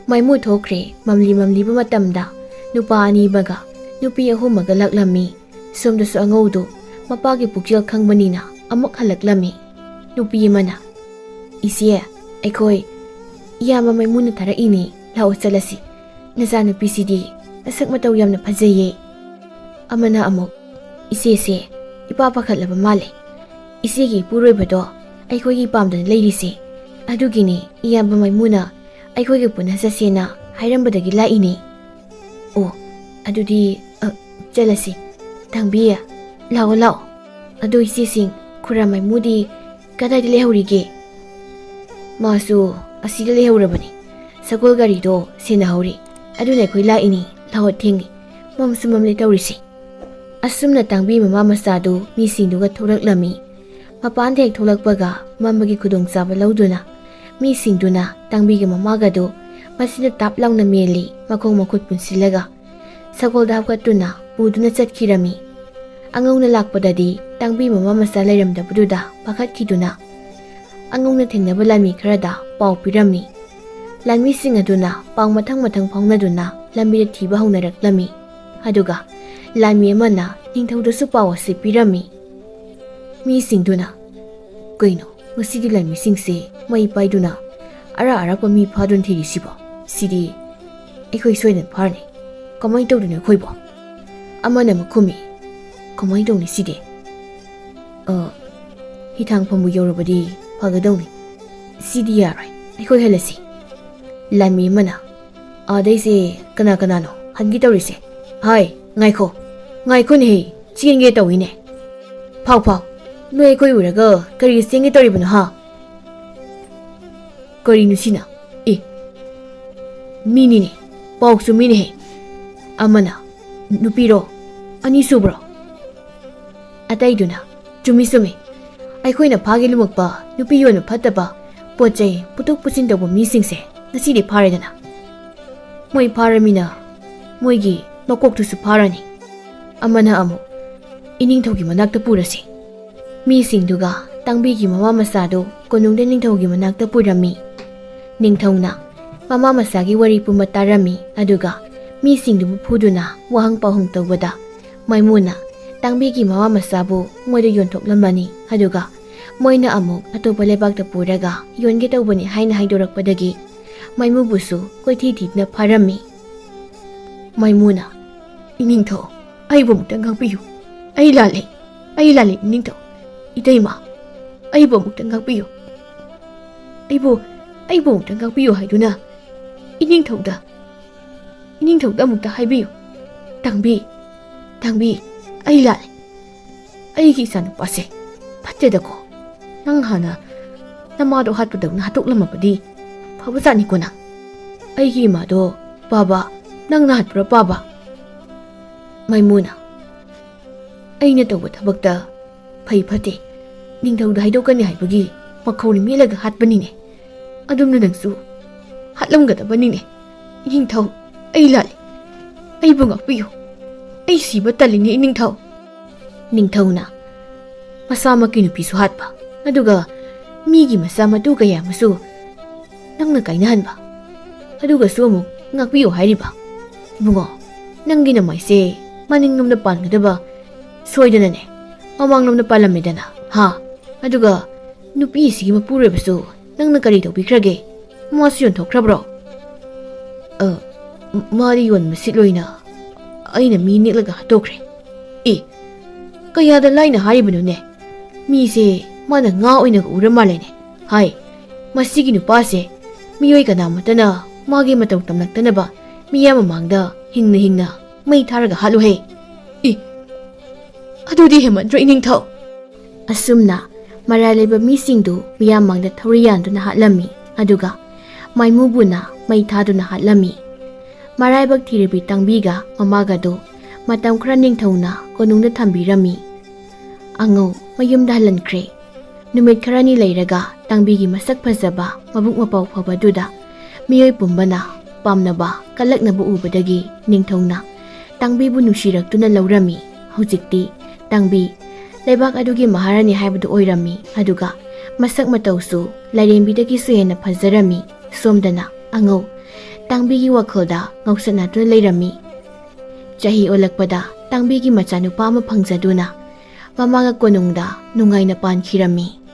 ꯃꯥꯏꯃꯨ ꯊꯣꯛꯈ꯭ꯔꯦ꯫ ꯃꯝꯂꯤ ꯃꯝꯂꯤꯕ ꯃꯇꯝꯗ ꯅꯨꯄꯥ ꯑꯅꯤ ꯑꯃꯒ ꯅꯨꯄꯤ ꯑꯍꯨꯝ ꯑꯃꯒ ꯂꯥꯛꯂꯝꯃꯤ꯫ ꯁꯣꯝꯗꯁꯨ ꯑꯉꯧꯗꯨ ꯃꯄꯥꯒꯤ ꯄꯨꯛꯆꯦꯜ ꯈꯪꯕꯅꯤꯅ ꯑꯃꯨꯛ ꯍꯜꯂꯛꯂꯝꯃꯤ꯫ ꯅꯨꯄꯤ ꯑꯃꯅ, "ꯏꯆꯦ, ꯑꯩꯈꯣꯏ ꯏꯌꯥꯝꯕ ꯃꯥꯏꯃꯨꯅ ꯊꯥꯔꯛꯏꯅꯤ, ꯂꯥꯛꯑꯣ ꯆꯠꯂꯁꯤ꯫ ꯅꯆꯥꯅꯨꯄꯤꯁꯤꯗꯤ ꯃꯁꯛ ꯃꯇꯧ ꯌꯥꯝꯅ ꯐꯖꯩꯌꯦ꯫" ꯑꯃꯅ ꯑꯃꯨꯛ, "ꯏꯆꯦꯁꯦ ꯏꯄꯥ ꯄꯥꯈꯠꯂꯕ ꯃꯥꯜꯂꯦ꯫ ꯏꯆꯦꯒꯤ ꯏꯄꯨꯔꯣꯏꯕꯗꯣ ꯑꯩꯈꯣꯏꯒꯤ ꯄꯥꯝꯗꯅ ꯂꯩꯔꯤꯁꯦ꯫ ꯑꯗꯨꯒꯤꯅꯤ ꯏꯌꯥꯝꯕ ꯃꯥꯏꯃꯨꯅ ꯑꯩꯈꯣꯏꯒ ꯄꯨꯟꯅ ꯆꯠꯁꯦꯅ ꯍꯥꯏꯔꯝꯕꯗꯒꯤ ꯂꯥꯛꯏꯅꯦ꯫" "ꯑꯣ, ꯑꯗꯨꯗꯤ, ꯑ, ꯆꯠꯂꯁꯤ꯫ ꯇꯥꯡꯕꯤ, ꯂꯥꯛꯑꯣ, ꯂꯥꯛꯑꯣ꯫ ꯑꯗꯣ ꯏꯆꯦꯁꯤꯡ, ꯈꯨꯔꯥ ꯃꯥꯏꯃꯨꯗꯤ ꯀꯗꯥꯏꯗ ꯂꯩꯍꯧꯔꯤꯒꯦ? ꯃꯥꯁꯨ ꯑꯁꯤꯗ ꯂꯩꯍꯧꯔꯕꯅꯤ꯫ ꯁꯒꯣꯜ ꯒꯥꯔꯤꯗꯣ ꯁꯦꯟꯅꯍꯧꯔꯤ꯫ ꯑꯗꯨꯅ ꯑꯩꯈꯣꯏ ꯂꯥꯛꯏꯅꯤ꯫ ꯂꯥꯛꯑꯣ, ꯊꯦꯡꯉꯤ꯫ ꯃꯝꯁꯨ ꯃꯝꯂꯦ ꯇꯧꯔꯤꯁꯦ꯫ ꯑꯁꯨꯝꯅ ꯇꯥꯡꯕꯤ ꯃꯃꯥ ꯃꯆꯥꯗꯨ ꯃꯤꯁꯤꯡꯗꯨꯒ ꯊꯣꯛꯂꯛꯂꯝꯃꯤ꯫ ꯃꯄꯥꯟꯗ ꯍꯦꯛ ꯊꯣꯛꯂꯛꯄꯒ ꯃꯝꯕꯒꯤ ꯈꯨꯗꯣꯡꯆꯥꯕ ꯂꯧꯗꯨꯅ ꯃꯤꯁꯤꯡꯗꯨꯅ ꯇꯥꯡꯕꯤꯒ ꯃꯃꯥꯒꯗꯨ ꯃꯁꯤꯗ ꯇꯥꯞ ꯂꯥꯎꯅ ꯃꯦꯜꯂꯤ, ꯃꯈꯣꯡ ꯃꯈꯨꯠ ꯄꯨꯟꯁꯤꯜꯂꯒ꯫ ꯁꯒꯣꯜꯗ ꯍꯥꯞꯀꯠꯇꯨꯅ ꯄꯨꯗꯨꯅ ꯆꯠꯈꯤꯔꯝꯃꯤ꯫ ꯑꯉꯧꯅ ꯂꯥꯛꯄꯗꯗꯤ ꯇꯥꯡꯕꯤ ꯃꯃꯥ ꯃꯆꯥ ꯂꯩꯔꯝꯗꯕꯗꯨꯗ ꯄꯥꯈꯠꯈꯤꯗꯨꯅ ꯑꯉꯧꯅ ꯊꯦꯡꯅꯕ ꯂꯥꯟꯃꯤ ꯈꯔꯗ ꯄꯥꯎ ꯄꯤꯔꯝꯃꯤ꯫ ꯂꯥꯟꯃꯤꯁꯤꯡ ꯑꯗꯨꯅ ꯄꯥꯎ ꯃꯊꯪ ꯃꯊꯪ ꯐꯥꯎꯅꯗꯨꯅ ꯂꯝꯕꯤꯗ ꯊꯤꯕ ꯍꯧꯅꯔꯛꯂꯝꯃꯤ꯫ ꯑꯗꯨꯒ ꯂꯥꯟꯃꯤ ꯑꯃꯅ ꯅꯤꯡꯊꯧꯗꯁꯨ ꯄꯥꯎ ꯑꯁꯤ ꯄꯤꯔꯝꯃꯤ꯫ ꯃꯤꯁꯤꯡꯗꯨꯅ, "ꯀꯩꯅꯣ, ꯉꯁꯤꯗꯤ ꯂꯥꯟꯃꯤꯁꯤꯡꯁꯦ ꯃꯩ ꯄꯥꯏꯗꯨꯅ ꯑꯔꯥꯛ ꯑꯔꯥꯛꯄ ꯃꯤ ꯐꯥꯗꯨꯅ ꯊꯤꯔꯤꯁꯤꯕꯣ? ꯁꯤꯗꯤ ꯑꯩꯈꯣꯏ ꯁꯣꯏꯗꯅ ꯐꯥꯔꯅꯤ꯫ ꯀꯃꯥꯏꯅ ꯇꯧꯗꯣꯏꯅꯣ ꯑꯩꯈꯣꯏꯕꯣ?" ꯑꯃꯅ ꯑꯃꯨꯛ ꯈꯨꯝꯃꯤ, "ꯀꯃꯥꯏꯅ ꯇꯧꯅꯤ ꯁꯤꯗꯤ? ꯑ, ꯍꯤꯊꯥꯡꯐꯝꯕꯨ ꯌꯧꯔꯕꯗꯤ ꯐꯒꯗꯧꯅꯤ꯫ ꯁꯤꯗꯤ ꯌꯥꯔꯣꯏ, ꯑꯩꯈꯣꯏ ꯍꯜꯂꯁꯤ꯫" ꯂꯥꯟꯃꯤ ꯑꯃꯅ, "ꯑꯥꯗꯩꯁꯦ ꯀꯅꯥ ꯀꯅꯥꯅꯣ ꯍꯟꯒꯦ ꯇꯧꯔꯤꯁꯦ? ꯍꯥꯏ, ꯉꯥꯏꯈꯣ, ꯉꯥꯏꯈꯣꯅꯦꯍꯦ, ꯆꯦꯟꯒꯦ ꯇꯧꯏꯅꯦ꯫ ꯐꯥꯎ, ꯐꯥꯎ, ꯅꯣꯏ ꯑꯩꯈꯣꯏ ꯎꯔꯒ ꯀꯔꯤꯒꯤ ꯆꯦꯟꯒꯦ ꯇꯧꯔꯤꯕꯅꯣ, ꯍꯥ?" ꯀꯔꯤꯅꯣ ꯁꯤꯅ? ꯑꯦ, ꯃꯤꯅꯤꯅꯦ, ꯄꯥꯎꯁꯨ ꯃꯤꯅꯦꯍꯦ꯫ ꯑꯃꯅ, "ꯅꯨꯄꯤꯔꯣ? ꯑꯅꯤꯁꯨꯕ꯭ꯔꯣ?" ꯑꯇꯩꯗꯨꯅ, "ꯆꯨꯝꯃꯤ, ꯆꯨꯝꯃꯤ꯫ ꯑꯩꯈꯣꯏꯅ ꯐꯥꯒꯦ ꯂꯨꯃꯛꯄ, ꯅꯨꯄꯤ ꯌꯣꯟꯕ ꯐꯠꯇꯕ, ꯄꯣꯠ ꯆꯩ ꯄꯨꯊꯣꯛ ꯄꯨꯁꯤꯟ ꯇꯧꯕ ꯃꯤꯁꯤꯡꯁꯦ ꯉꯁꯤꯗꯤ ꯐꯥꯔꯦꯗꯅ꯫ ꯃꯣꯏ ꯐꯥꯔꯃꯤꯅ ꯃꯣꯏꯒꯤ ꯃꯀꯣꯛꯇꯨꯁꯨ ꯐꯥꯔꯅꯤ꯫" ꯑꯃꯅ ꯑꯃꯨꯛ, "ꯏꯅꯤꯡꯊꯧꯒꯤ ꯃꯅꯥꯛꯇ ꯄꯨꯔꯁꯤ꯫" ꯃꯤꯁꯤꯡꯗꯨꯒ ꯇꯥꯡꯕꯤꯒꯤ ꯃꯃꯥ ꯃꯆꯥꯗꯨ ꯀꯣꯅꯨꯡꯗ ꯅꯤꯡꯊꯧꯒꯤ ꯃꯅꯥꯛꯇ ꯄꯨꯔꯝꯃꯤ꯫ ꯅꯤꯡꯊꯧꯅ ꯃꯃꯥ ꯃꯆꯥꯒꯤ ꯋꯥꯔꯤ ꯄꯨꯝꯕ ꯇꯥꯔꯝꯃꯤ, ꯑꯗꯨꯒ ꯃꯤꯁꯤꯡꯗꯨꯕꯨ ꯐꯨꯗꯨꯅ ꯋꯥꯍꯪ ꯄꯥꯎꯍꯪ ꯇꯧꯕꯗ ꯃꯥꯏꯃꯨꯅ ꯇꯥꯡꯕꯤꯒꯤ ꯃꯃꯥ ꯃꯆꯥꯕꯨ ꯃꯣꯏꯗ ꯌꯣꯟꯊꯣꯛꯂꯝꯃꯅꯤ, ꯑꯗꯨꯒ ꯃꯣꯏꯅ ꯑꯃꯨꯛ ꯑꯇꯣꯞꯄ ꯂꯩꯕꯥꯛꯇ ꯄꯨꯔꯒ ꯌꯣꯟꯒꯦ ꯇꯧꯕꯅꯤ ꯍꯥꯏꯅ ꯍꯥꯏꯗꯣꯔꯛꯄꯗꯒꯤ ꯃꯥꯏꯃꯨꯕꯨꯁꯨ ꯀꯣꯏꯊꯤ ꯊꯤꯗꯨꯅ ꯐꯥꯔꯝꯃꯤ꯫ ꯃꯥꯏꯃꯨꯅ, "ꯏꯅꯤꯡꯊꯧ, ꯑꯩꯕꯨ ꯑꯃꯨꯛꯇ ꯉꯥꯛꯄꯤꯌꯨ꯫ ꯑꯩ ꯂꯥꯜꯂꯦ꯫ ꯑꯩ ꯂꯥꯜꯂꯦ, ꯏꯅꯤꯡꯊꯧ꯫ ꯏꯇꯩꯃ, ꯑꯩꯕꯨ ꯑꯃꯨꯛꯇ ꯉꯥꯛꯄꯤꯌꯨ꯫ ꯑꯩꯕꯨ, ꯑꯩꯕꯨ ꯑꯃꯨꯛꯇ ꯉꯥꯛꯄꯤꯌꯨ ꯍꯥꯏꯗꯨꯅ ꯏꯅꯤꯡꯊꯧꯗ, ꯏꯅꯤꯡꯊꯧꯗ ꯑꯃꯨꯛꯇ ꯍꯥꯏꯕꯤꯌꯨ꯫ ꯇꯥꯡꯕꯤ, ꯇꯥꯡꯕꯤ, ꯑꯩ ꯂꯥꯜꯂꯦ꯫ ꯑꯩꯒꯤ ꯏꯆꯥꯅꯨꯄꯥꯁꯦ ꯐꯠꯇꯦꯗꯀꯣ꯫ ꯅꯪ ꯍꯥꯟꯅ ꯅꯃꯥꯗꯣ ꯍꯥꯠꯄꯗꯧꯅ ꯍꯥꯠꯇꯣꯛꯂꯝꯃꯕꯗꯤ ꯐꯕꯖꯥꯠꯅꯤꯀꯣ ꯅꯪ꯫ ꯑꯩꯒꯤ ꯏꯃꯥꯗꯣ ꯄꯥꯕ ꯅꯪꯅ ꯍꯥꯠꯄ꯭ꯔꯥ ꯄꯥꯕ? ꯃꯥꯏꯃꯨꯅ, ꯑꯩꯅ ꯇꯧꯕ ꯊꯕꯛꯇ ꯐꯩ ꯐꯠꯇꯦ ꯅꯤꯡꯊꯧꯗ ꯍꯥꯏꯗꯣꯛꯀꯅꯤ ꯍꯥꯏꯕꯒꯤ ꯃꯈꯧꯔꯤ ꯃꯦꯠꯂꯒ ꯍꯥꯠꯄꯅꯤꯅꯦ꯫ ꯑꯗꯨꯝꯅ ꯅꯪꯁꯨ ꯍꯥꯠꯂꯝꯒꯗꯕꯅꯤꯅꯦ꯫ ꯏꯅꯤꯡꯊꯧ, ꯑꯩ ꯂꯥꯜꯂꯦ꯫ ꯑꯩꯕꯨ ꯉꯥꯛꯄꯤꯌꯨ꯫ ꯑꯩ ꯁꯤꯕ ꯇꯜꯂꯤꯅꯦ, ꯏꯅꯤꯡꯊꯧ꯫ ꯅꯤꯡꯊꯧꯅ ꯃꯁꯥꯃꯛꯀꯤ ꯅꯨꯄꯤꯁꯨ ꯍꯥꯠꯄ, ꯑꯗꯨꯒ ꯃꯤꯒꯤ ꯃꯆꯥ ꯃꯇꯨ ꯀꯌꯥ ꯑꯃꯁꯨ ꯅꯪꯅ ꯀꯥꯏꯅꯍꯟꯕ꯫ ꯑꯗꯨꯒꯁꯨ ꯑꯃꯨꯛ ꯉꯥꯛꯄꯤꯌꯨ ꯍꯥꯏꯔꯤꯕ꯫ ꯏꯕꯨꯡꯉꯣ, ꯅꯪꯒꯤ ꯅꯃꯥꯏꯁꯦ ꯃꯅꯤꯡꯂꯣꯝꯗ ꯄꯥꯟꯒꯗꯕ ꯁꯣꯏꯗꯅꯅꯦ ꯃꯃꯥꯡꯂꯣꯝꯗ ꯄꯥꯜꯂꯝꯃꯦꯗꯅ, ꯍꯥ? ꯑꯗꯨꯒ ꯅꯨꯄꯤ ꯑꯁꯤꯒꯤ ꯃꯄꯨꯔꯣꯏꯕꯁꯨ ꯅꯪꯅ ꯀꯔꯤ ꯇꯧꯕꯤꯈ꯭ꯔꯒꯦ? ꯃꯥꯁꯨ ꯌꯣꯟꯊꯣꯛꯈ꯭ꯔꯕ꯭ꯔꯣ? ꯑ, ꯃꯥꯗꯤ ꯌꯣꯟꯕ ꯁꯤꯠꯂꯣꯏꯅ ꯑꯩꯅ ꯃꯤ ꯅꯦꯛꯂꯒ ꯍꯥꯠꯇꯣꯛꯈ꯭ꯔꯦ꯫ ꯑꯦ, ꯀꯌꯥꯗ ꯂꯥꯏꯅ ꯍꯥꯏꯔꯤꯕꯅꯣꯅꯦ? ꯃꯤꯁꯦ ꯃꯥꯅ ꯉꯥ ꯑꯣꯏꯅꯒ ꯎꯔ ꯃꯥꯜꯂꯦꯅꯦ꯫ ꯍꯥꯏ, ꯃꯁꯤꯒꯤ ꯅꯨꯄꯥꯁꯦ ꯃꯤꯑꯣꯏ ꯀꯅꯥꯃꯠꯇꯅ ꯃꯥꯒꯤ ꯃꯇꯧ ꯇꯝꯂꯛꯇꯅꯕ ꯃꯤꯌꯥꯝ ꯃꯃꯥꯡꯗ ꯍꯤꯡꯅ ꯍꯤꯡꯅ ꯃꯩ ꯊꯥꯔꯒ ꯍꯥꯠꯂꯨꯍꯦ꯫ ꯏ, ꯑꯗꯨꯗꯤ ꯍꯦꯃꯟꯗ꯭ꯔꯣ, ꯏꯅꯤꯡꯊꯧ? ꯑꯁꯨꯝꯅ ꯃꯔꯥꯜ ꯂꯩꯕ ꯃꯤꯁꯤꯡꯗꯨ ꯃꯤꯌꯥꯝ ꯃꯥꯡꯗ ꯊꯧꯔꯤ ꯌꯥꯟꯗꯨꯅ ꯍꯥꯠꯂꯝꯃꯤ, ꯑꯗꯨꯒ ꯃꯥꯏꯃꯨꯕꯨꯅ ꯃꯩ ꯊꯥꯗꯨꯅ ꯍꯥꯠꯂꯝꯃꯤ꯫ ꯃꯔꯥꯏꯕꯛ ꯊꯤꯔꯕꯤ ꯇꯥꯡꯕꯤꯒ ꯃꯃꯥꯒꯗꯨ ꯃꯇꯝ ꯈꯔ ꯅꯤꯡꯊꯧꯅ ꯀꯣꯅꯨꯡꯗ ꯊꯝꯕꯤꯔꯝꯃꯤ꯫ ꯑꯉꯧ ꯃꯌꯨꯝꯗ ꯍꯜꯍꯟꯈ꯭ꯔꯦ꯫ ꯅꯨꯃꯤꯠ ꯈꯔꯅꯤ ꯂꯩꯔꯒ ꯇꯥꯡꯕꯤꯒꯤ ꯃꯁꯛ ꯐꯖꯕ, ꯃꯕꯨꯛ ꯃꯄꯥꯎ ꯐꯕꯗꯨꯗ ꯃꯤꯑꯣꯏ ꯄꯨꯝꯕꯅ ꯄꯥꯝꯅꯕ, ꯀꯜꯂꯛꯅꯕ ꯎꯕꯗꯒꯤ ꯅꯤꯡꯊꯧꯅ ꯇꯥꯡꯕꯤꯕꯨ ꯅꯨꯡꯁꯤꯔꯛꯇꯨꯅ ꯂꯧꯔꯝꯃꯤ꯫ ꯍꯧꯖꯤꯛꯇꯤ ꯇꯥꯡꯕꯤ ꯂꯩꯕꯥꯛ ꯑꯗꯨꯒꯤ ꯃꯍꯥꯔꯥꯅꯤ ꯍꯥꯏꯕꯗꯨ ꯑꯣꯏꯔꯝꯃꯤ꯫ ꯑꯗꯨꯒ ꯃꯁꯛ ꯃꯇꯧꯁꯨ ꯂꯥꯏꯔꯦꯝꯕꯤꯗꯒꯤꯁꯨ ꯍꯦꯟꯅ ꯐꯖꯔꯝꯃꯤ꯫ ꯁꯣꯝꯗꯅ ꯑꯉꯧ ꯇꯥꯡꯕꯤꯒꯤ ꯋꯥꯈꯜꯗ ꯉꯥꯎꯁꯟꯅꯗꯨꯅ ꯂꯩꯔꯝꯃꯤ꯫ ꯆꯍꯤ ꯑꯣꯜꯂꯛꯄꯗ ꯇꯥꯡꯕꯤꯒꯤ ꯃꯆꯥꯅꯨꯄꯥ ꯑꯃ ꯐꯪꯖꯗꯨꯅ ꯃꯃꯥꯒ ꯀꯣꯅꯨꯡꯗ ꯅꯨꯡꯉꯥꯏꯅ ꯄꯥꯟꯈꯤꯔꯝꯃꯤ꯫